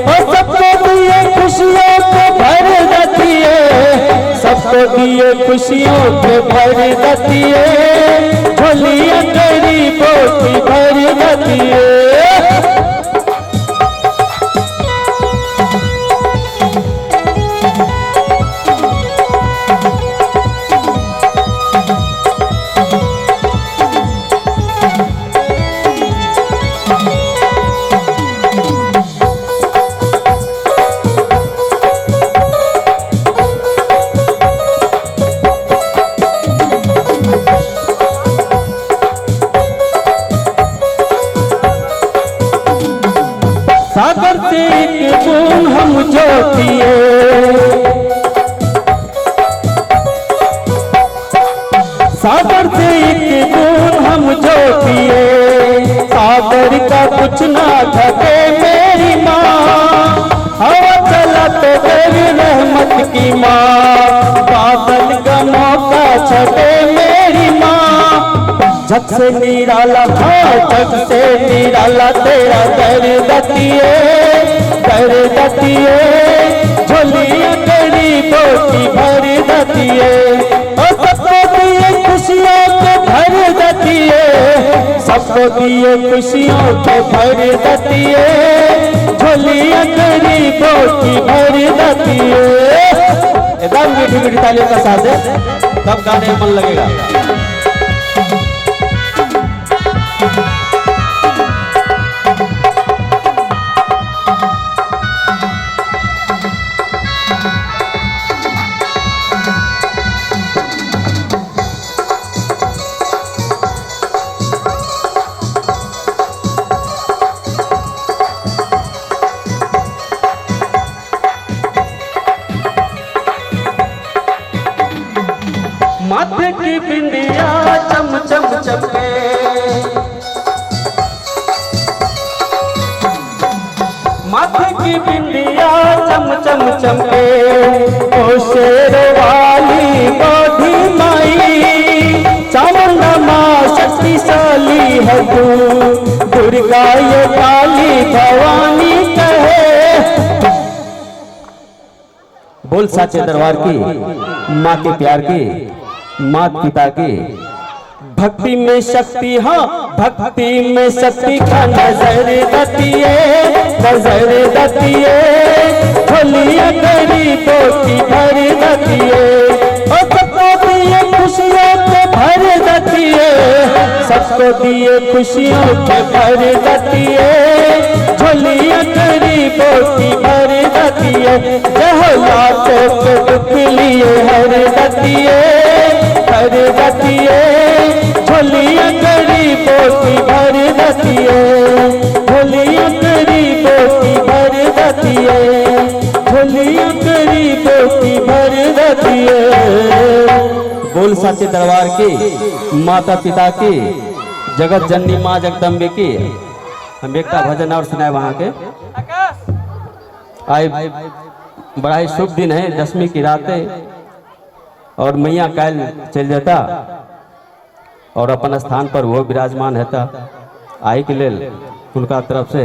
और सबको दिए खुशियों को भर दतिए, सबको दिए खुशियों के भर दतिए, झोलिया गरीबों की भर दतिए। सागर से एक बूंद हम जो पिए, सागर से एक बूंद हम जो पिए, सागर का कुछ ना घटे मेरी माँ, हवा चला तो तेरी रहमत की माँ, बादल गमों का छटे मेरी माँ। जग से निराला, हाँ जग से निराला तेरा दर दतिए, दर दतिए, झोलिया गरीबों की भर दतिए, और सबको दिए खुशियों के भर दतिए, सबको दिए खुशियों के भर दतिए, झोलिया गरीबों की भर दतिए। एकदम मीठी मीठी तालियों का साथ है, तब गाने में मन लगेगा। माथे की बिंदिया चम चम चमके, माथे की बिंदिया चम चम चमके, ओ शेर वाली गोधी माई, चामुंडा माँ शक्तिशाली है तू, दुर्गा ये काली भवानी कहे। बोल साचे दरबार की, माँ के प्यार की, मात पिता की, भक्ति में शक्ति, हाँ भक्ति में शक्ति का नजर दतिए, नजर दतिए, झोलिया गरीबों की भर दतिए, और सबको दिए खुशियों के भर दतिए, सबको दिए खुशियों के भर दतिए, झोलिया गरीबों की भर दतिए, जय हो लाखों के दुख लिए हर दतिए, हर दतिए, झोलिया गरीबों की भर दतिए, झोलिया गरीबों की भर दतिए, झोलिया गरीबों की भर दतिए। बोल साचे दरबार की, माता पिता की, जगत जननी माँ जगदम्बे की। हम एक भजन और सुनाए वहाँ के। आए बड़ा ही शुभ दिन है, दसवीं की रात है और मैया काल चल जाता और अपन स्थान पर वो विराजमान रहता। आई के लेल हुनका तरफ से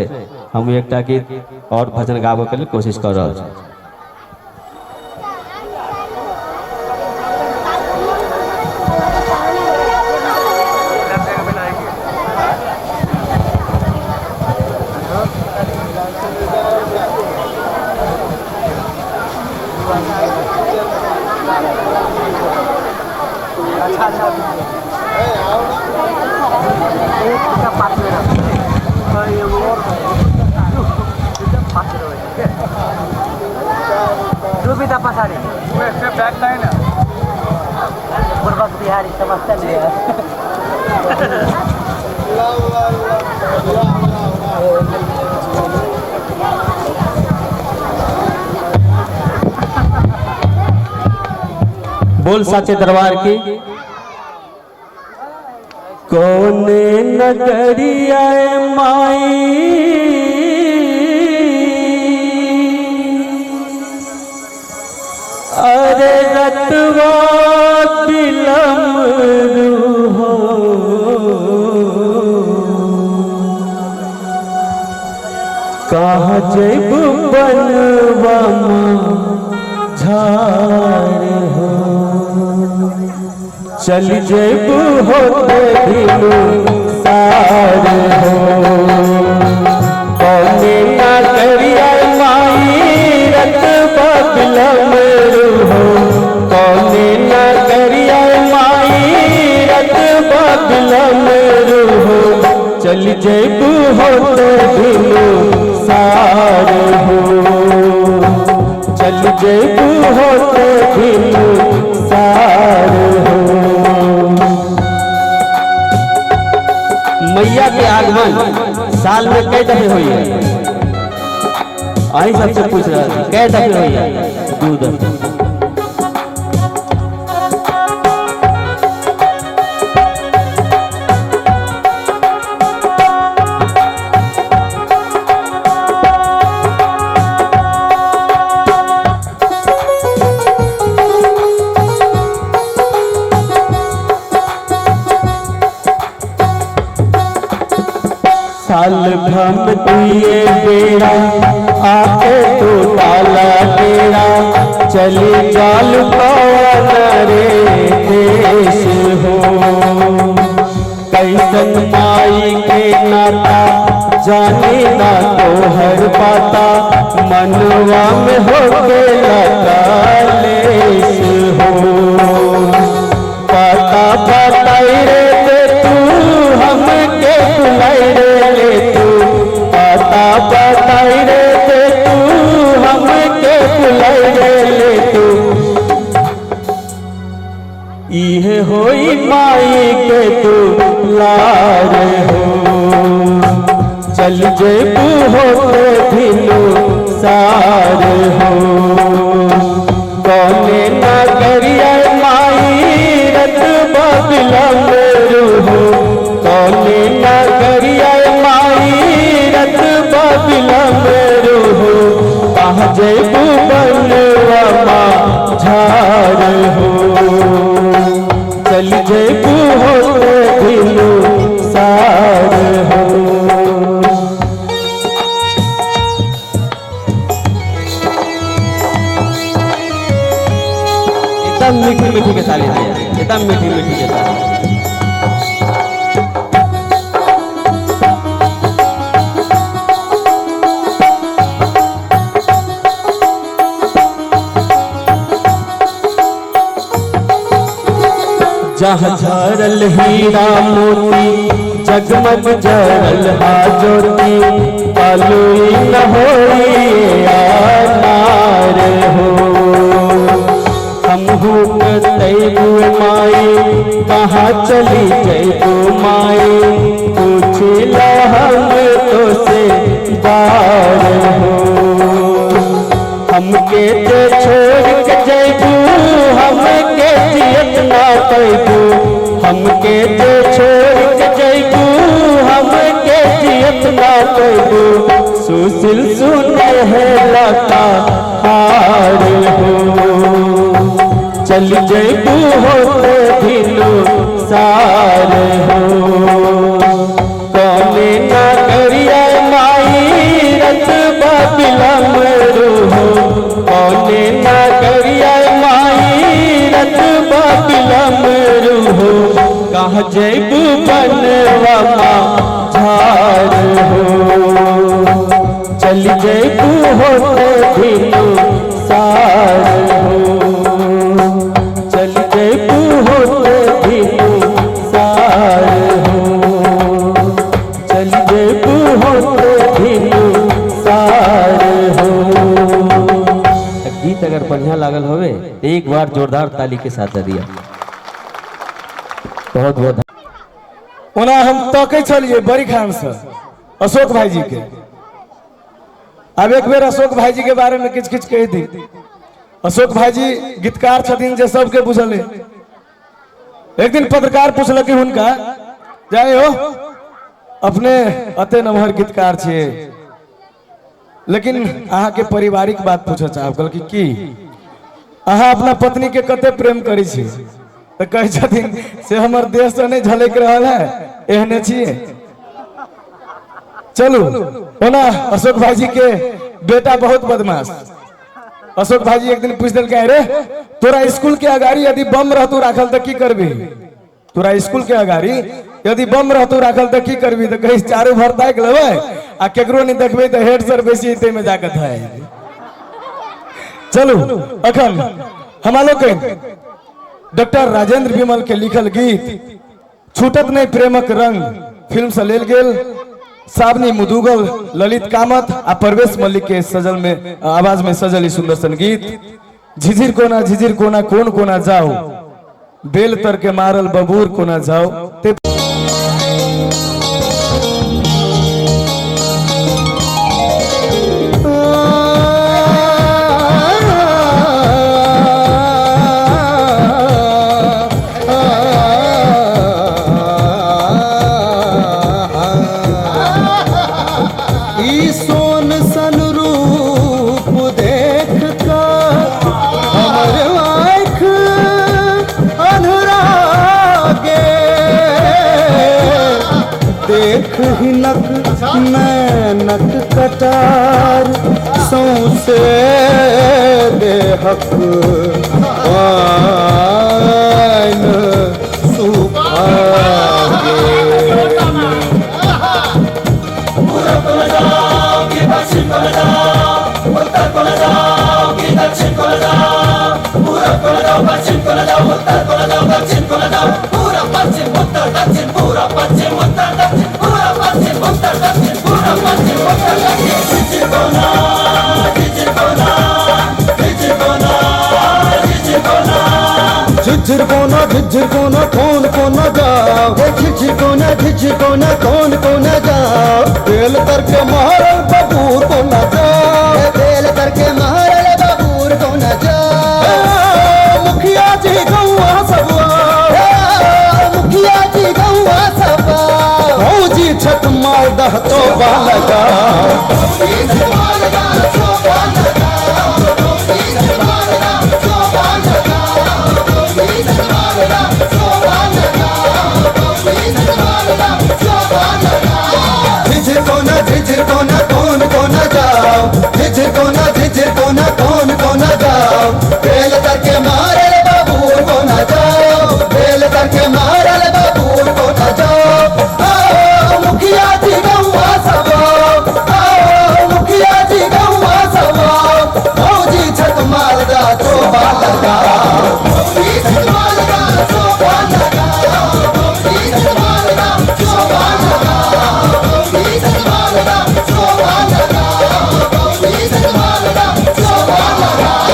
हम एकटा गीत और भजन गाबऽ के लेल कोशिश कऽ रहल छी। बोल साचे दरबार की। कोने नगरिया माई अरे रतवा बिलम हो, कहाँ जैब बनवा झार हो, चल जैब होते दिलु सार हो। कौने नगरिया माई रतवा बिलम हो, कौने नगरिया माई रतवा बिलम हो, चल जैब होते दिलु सार हो, चल जैब होते दिलु सार हो। मैया के आगमन साल में कई दफे हुई है? आई सबसे पूछ रहा था, कई दफे हुई है? 2 दफे। साल भम दिए बेड़ा आके तो डाला डेरा, चली जाल पवन रे देश हो। कैसन माई के नाता जाने ना तो हर पाता, मनवा में हो के लता लेश हो। पता बताई रे तू हमके बुलाई रे ले तू, पता बताई रे तू हमके बुलाई रे ले तू, इहे होई माई के तू लार हो। चल जेबू होते भिनु सार हो, कौने नगरिया माई रतवा बिलम हो, कौने नगरिया माई रतवा बिलम हो, कहाँ जैबू बनवा झार हो, चल जैबू होते भिनु सार हो। एकदम मीठी मीठी के ताली दिया, एकदम मीठी मीठी के ताली। जहाँ झरल हीरा मोती जगमग जरल हा ज्योति, पालुई न होई अनार हो। हम तैबू माई कहाँ चली जैबू माई, पूछला हम तो से बार हो। हमके ते छोड़ के जैबू हमके जियत ना पैबू, हमके ते छोड़ के जैबू हमके जियत ना पैबू, सुशील सुने है लता हार हो। चल जैबू होते भिनु सार हो, कौने नगरिया कोना जैबू बनवा झार हो, चल जैबू होते भिनु सार हो, चल जैबू होते भिनु सार हो, चल जैबू होते भिनु सार हो। गीत अगर बढ़िया लागल होवे तो एक बार जोरदार ताली के साथ दे दिया। बहुत बहुत। ओना हम तकै छलियै बड़ी खान से अशोक भाईजी के। अब एक बेर अशोक भाईजी के बारे में किछ किछ कहि दी। अशोक भाईजी गीतकार छथिन जे सबके बुझल है। एक दिन पत्रकार पूछलक हुनका, जाय हो अपने अते नमहर गीतकार छियै, लेकिन अहाँ के पारिवारिक बात पूछऽ चाहब। कहलक की अहाँ अपना पत्नी के कते प्रेम करै छी? तो कहै छथिन से हमर देह से नहीं झलकि रहल है, एहने छियै। चलू ओना अशोक भाईजी के बेटा बहुत बदमाश। अशोक भाईजी एक दिन पूछ देलकै, अरे तोरा स्कूल के अगाड़ी यदि बम रहतौ राखल तऽ की करबी? तोरा स्कूल के अगाड़ी यदि बम रहतौ राखल तऽ की करबी? तऽ कहै चारू भर ताकि लेबै आ केकरो नहीं देखबै तऽ हेड सर बेसी ताहिमे जाकऽ धए। चलू अखन हमरा लोकनि डॉक्टर राजेंद्र विमल के लिखल गीत छूटत नहीं प्रेमक रंग फिल्म से लेल गेल। सावनी मुदुगल, ललित कामत आ परवेश मल्लिक के सजल में आवाज में सजल ई सुंदर सन गीत। झिझिर कोना झिझिर कोना कोन कोना जाओ, बेल तर के मारल बबूर कोना जाओ। ते देख हिनक नैनक कटार सौंसे देहक पाइन सुखा गेल। पूरब को न जाओ कि पश्चिम को न जाओ, उत्तर को न जाओ कि दक्षिण को न जाओ, पूरब को न जाओ पश्चिम को न जाओ, उत्तर को न जाओ दक्षिण को न जाओ, पूरब पश्चिम उत्तर दक्षिण, पूरब पश्चिम उत्तर दक्षिण, पूरब पश्चिम उत्तर दक्षिण, पूरब पश्चिम उत्तर दक्षिण। झिझिर कोना झिझिर कोना झिझिर कोना झिझिर कोना झिझिर कोना झिझिर कोना कौन कोना जाओ, झिझिर कोना झिझिर कोना कौन कोना जाओ, बेल तर के मारल बबूर कोना जाओ, बेल तर के मारल बबूर कोना जाओ, मुखिया जी गौआ सबवा, मुखिया जी गौआ सबवा, भौजी छत मार दह तो बालका, झिझिर कोना झिझिर कोना कौन कोना जाओ, झिझिर कोना झिझिर कोना कौन कोना जाओ, बेल तर के मारल बबूर कोना जाओ, बेल तर के मारल बबूर कोना जाओ, आओ मुखिया जी गौआ सबा, आओ मुखिया जी गौआ सबा, भौजी छत मारदा चोबा लगा, भौजी छत मारदा चोबा लगा, भौजी छत मारदा चोबा लगा, भौजी छत मारदा चोबा लगा, भौजी छत मारदा चोबा लगा।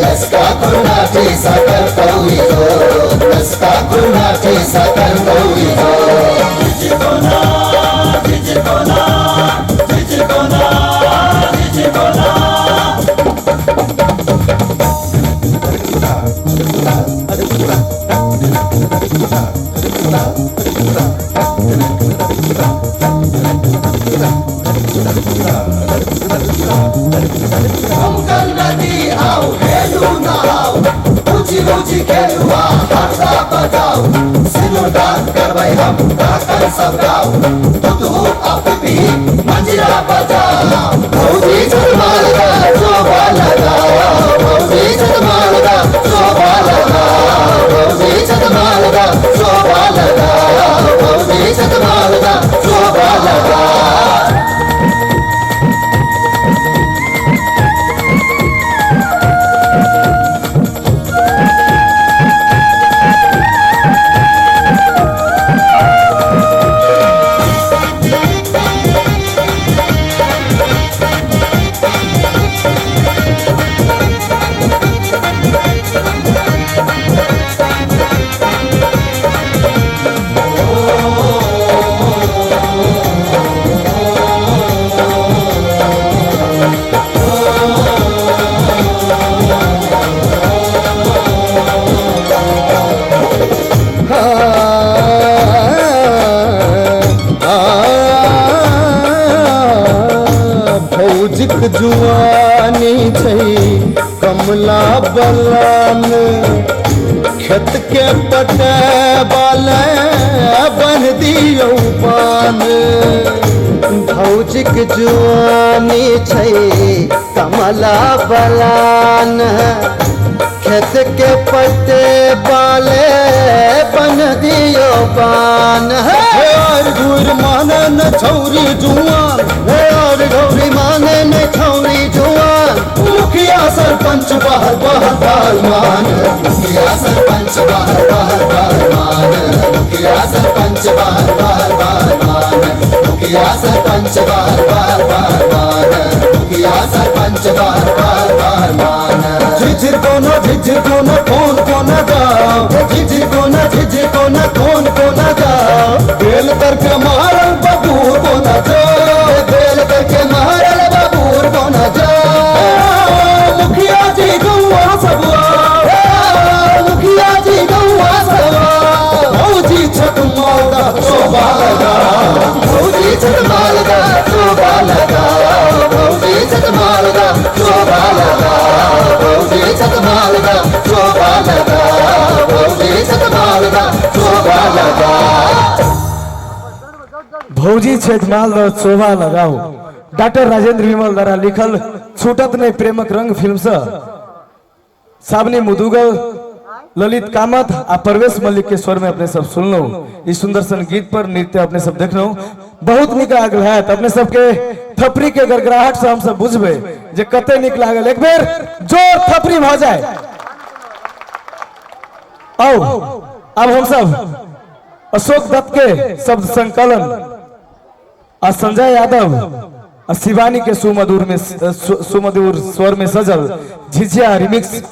लसका खुरनाठी साकर कौई जो लसका खुरनाठी साकर कौई जो झिझकोना झिझकोना झिझकोना झिझकोना। हम नदी आओ हेलू नहाओ ऊंची ऊंची खेलुआ हरदा बजाओ सिनुरदान करबै हम गाकर सब गाओ तुतु अप भी मंजिरा बजाओ भौजी छतमाल दा शोभा लगाओ भौजी छतमाल दा शोभा लगाओ भौजी छतमाल दा शोभा लगाओ भौजी छतमाल दा शोभा लगाओ। भौजिक जुआनी छै कमला बलान खेत के पटेबाले बन दियौ पान। भौजिक जुआनी छै कमला बलान खेत के पटेबाले बन दियौ पान। और घूर माने न छौरी जुआन और घौरी माने न छौरी जुआन मुखिया सरपंच बाहर बाहर बाहर मुखिया सरपंच बाहर बाहर बाहर मुखिया सरपंच बाहर बाहर बाहर मुखिया सरपंच बाहर बाहर बाहर मुखिया सरपंच बाहर बाहर बाहर। झिझिर कोना झिझिर कोना कौन कोना गाओ झिझिर कोना झिझिर कोना कौन कोना गाओ बेल करके मारल बबूर कोना जाओ बेल करके मारल बबूर कोना जाओ मुखिया जी गौआ सबुआ मुखिया जी गौआ सबुआ भौजी छत मालदा शोभा लगाओ भौजी छत मालदा शोभा लगाओ भौजी छत मालदा शोभा लगाओ भौजी छत मालदा शोभा लगाओ भौजी छत मालदा शोभा लगाओ। भौजी छत मालदा शोभा लगाओ डॉक्टर राजेंद्र विमल द्वारा लिखल छूटत नहीं प्रेमक रंग फिल्म से सावनी मुदुगल ललित कामत आ परवेश मल्लिक के स्वर में अपने सब सुनलो। इस सुंदर सन गीत पर नृत्य अपने सब देखलो, बहुत निक लागल है। अपने सबके थपरी के गड़गड़ाहट से हम सब बुझबे जे कते निक लागल। एक बेर जोर थपरी भ जाए। आओ अब हम सब अशोक दत्त के शब्द संकलन आ संजय यादव आ शिवानी के सुमधुर में सुमधुर स्वर में सजल झिझिया रिमिक्स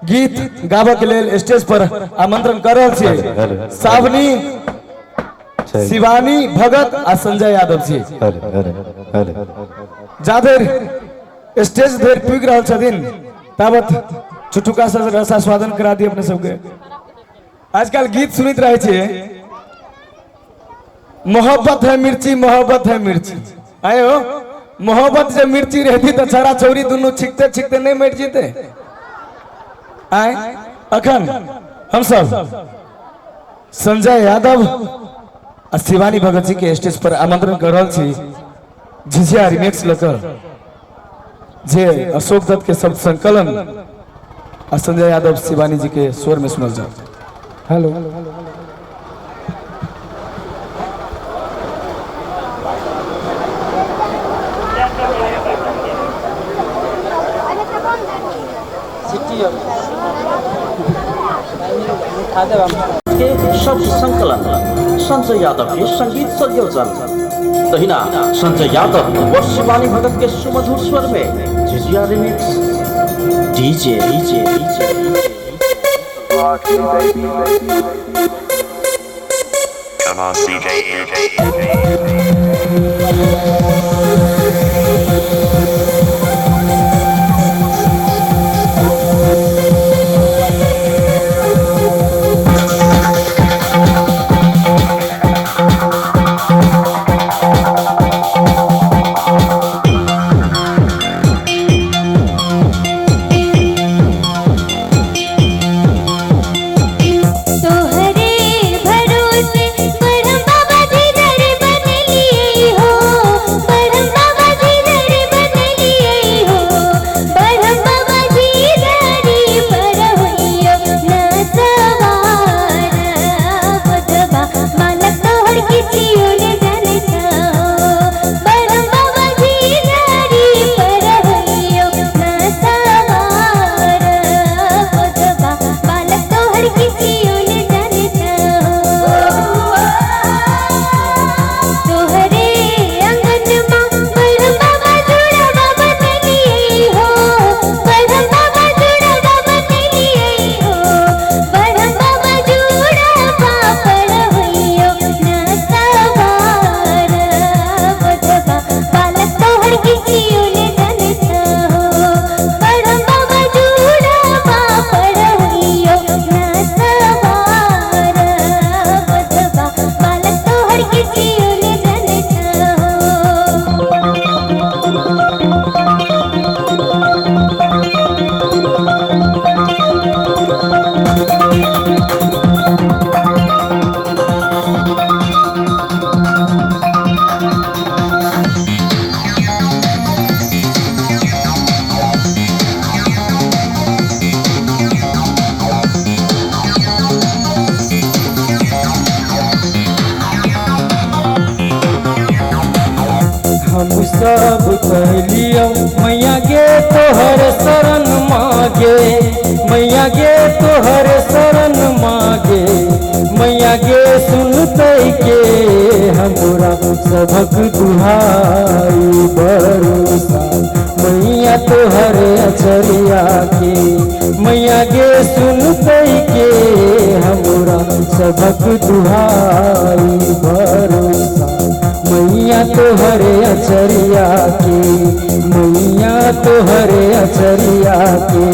गीत गाबऽ के लेल स्टेज पर आमंत्रण कर रहल छी सावनी शिवानी भगत आ संजय यादव जी। जा धरि स्टेज धरि पुगि रहल छथिन ताबत चुटुका से रसास्वादन करा दी अपने सबके। आजकल गीत सुनैत रहै छियै, मोहब्बत है मिर्ची मोहब्बत है मिर्ची। आयो मोहब्बत जे मिर्ची रहती तो छड़ा छौरी दुनू छिकते छिकते नहीं मरि जेते। आए अखन हम सब संजय यादव आ शिवानी भगत जी के स्टेज पर आमंत्रण कर रहल छी झिझिया रिमिक्स लकर जे अशोक दत्त के शब्द संकलन आ संजय यादव शिवानी जी के स्वर में सुनल जाओ। हेलो के शब्द संकलन संजय यादव के संगीत संयोजन तहिना संजय यादव व शिवानी भगत के सुमधुर स्वर में झिझिया remix. DJ DJ DJ. Come on, CJ. तोहरे भरोसे बरम बाबा जी दर बदलिए हो, बरम बाबा जी दर बदलिए हो, बरम बाबा जी दरी पर होइयो न सवार बुधबा बालक तोहर किछियो ने जानै छौ, बरम बाबा जी दरी पर होइयो न सवार बुधबा बालक तोहर किछियो ने जानै छौ। तोहरे अंगनमा बरम बाबा जुड़वा बदलिए हो, बरम बाबा जुड़वा बदलिए हो, बरम बाबा जुड़वा पर होइयो न सवार बुधबा बालक तोहर किछियो ने जानै छौ, बरम बाबा जुड़वा पर होइयो न सवार बुधबा बालक तोहर किछियो ने जानै छौ। हम सब कहलियो मैया गे तोहर शरण मागे, मैया गे तोहर शरण मागे, मैया गे सुनते के हमरा सबक दुहाई भरोसा मैया तोहर अचरिया के, मैया गे सुनते के हमरा सबक दुहाई भरोसा मैया तोहरे अचरिया के, मैया तोहरे अचरिया के।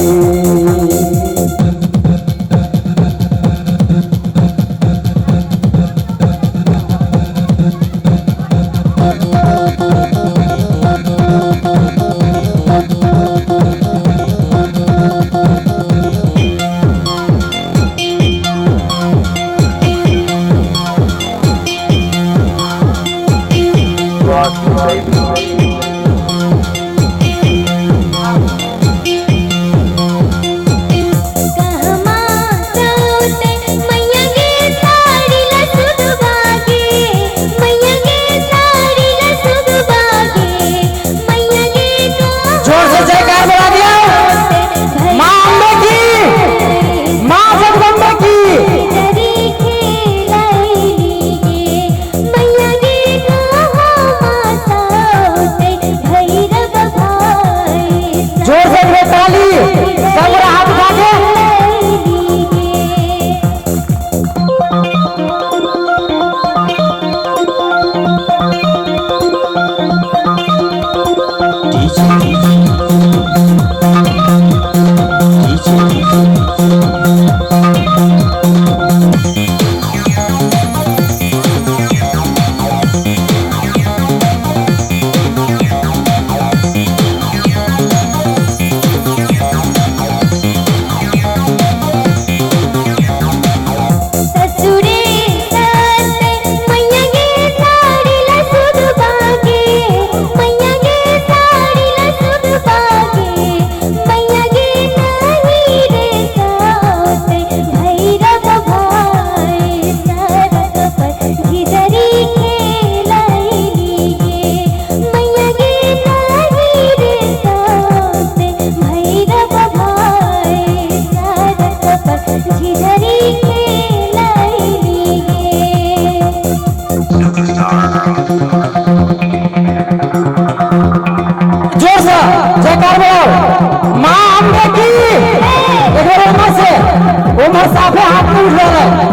उम्हर साफे हाथ नहीं उठ रहल है।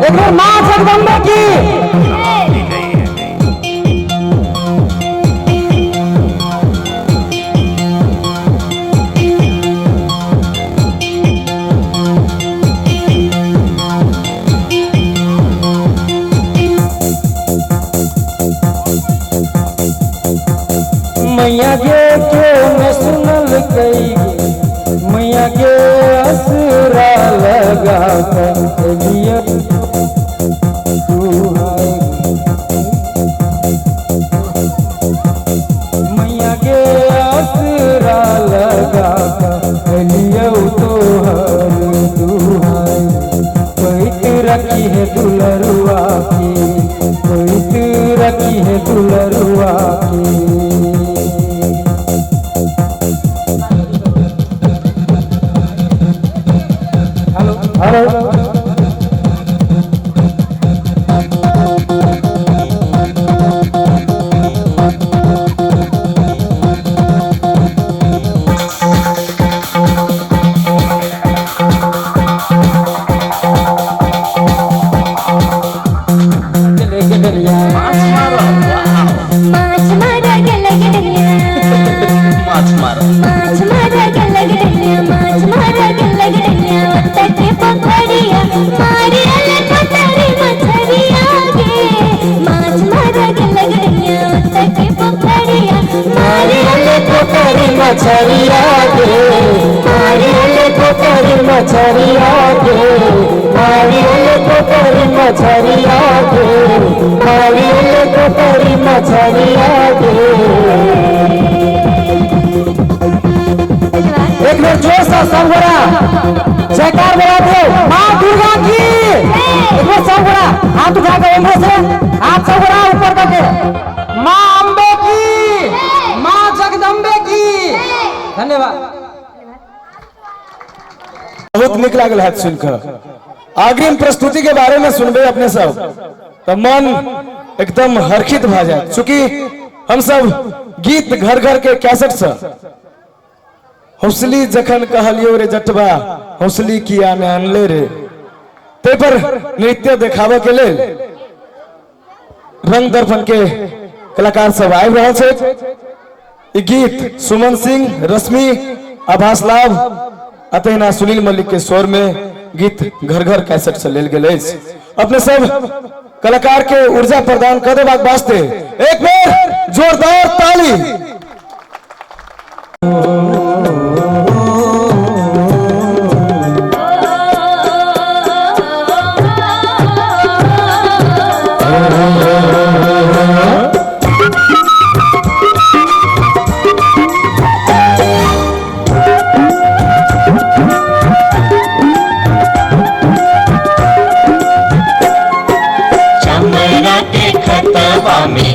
एक बेर माँ जगदम्बे की। मैया गे के न सुनल कई मैया गे असरा लगा के मैया गे असरा लगा के लियो तोहर दुहाई पैत रखी है दुलरुआ के पैत रखी है दुलरुआ के। हेलो माछ मारा गेल गेलिया माछ मारा माछ मारा गेल गेलिया माछ मारा गेल गेलिया तटे पोखरिया मारे पतरी मछरिया गे माछ मारा गेल गेलिया तटे पोखरिया मारे पतरी मछरिया गे मारे पतरी मछरिया गे मारे पतरी मछरिया गे मारे पतरी मछरिया गे। एक बार जोर से सब गोरा जयकार बोला दो माँ दुर्गा की। एक बार सब गोरा हाथ उठा के उम्र से हाथ सब गोरा ऊपर करके माँ अम्बे की माँ जगदम्बे की। धन्यवाद। बहुत निक लागल है सुनकर। अग्रिम प्रस्तुति के बारे में सुनबे अपने सब तो मन एकदम हर्षित भ जाए। चूंकि हम सब गीत घर घर के कैसेट से हौसली जखन कहलियो रे जटबा हौसली किया ने अनले रे ते पर नृत्य देखावे के लेल रंग दर्पण के कलाकार सब आबि रहल छै। ई गीत सुमन सिंह, रश्मि, आभास लाभ अतहिना सुनील मल्लिक के स्वर में गीत घर घर कैसेट से लेल गेल अछि। अपने सब कलाकार के ऊर्जा प्रदान कर देबाक वास्ते एक बेर जोरदार ताली।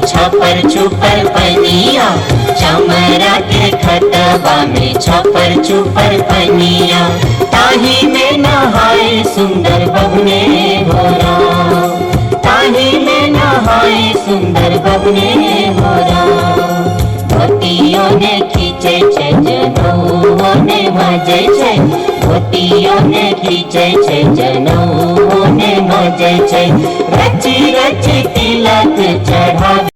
छपर छुपर पनिया चमरा के खतबा में छपर छुपर पनिया ताही में नहाए सुंदर बबने हो राम ताही में नहाए सुंदर बबने हो राम। धोतियों ने खींचे छे जनौओं ने मजे छे धोतियों ने खींचे छे जनौओं ने मजे छे रची रची तिलक चढ़ावे।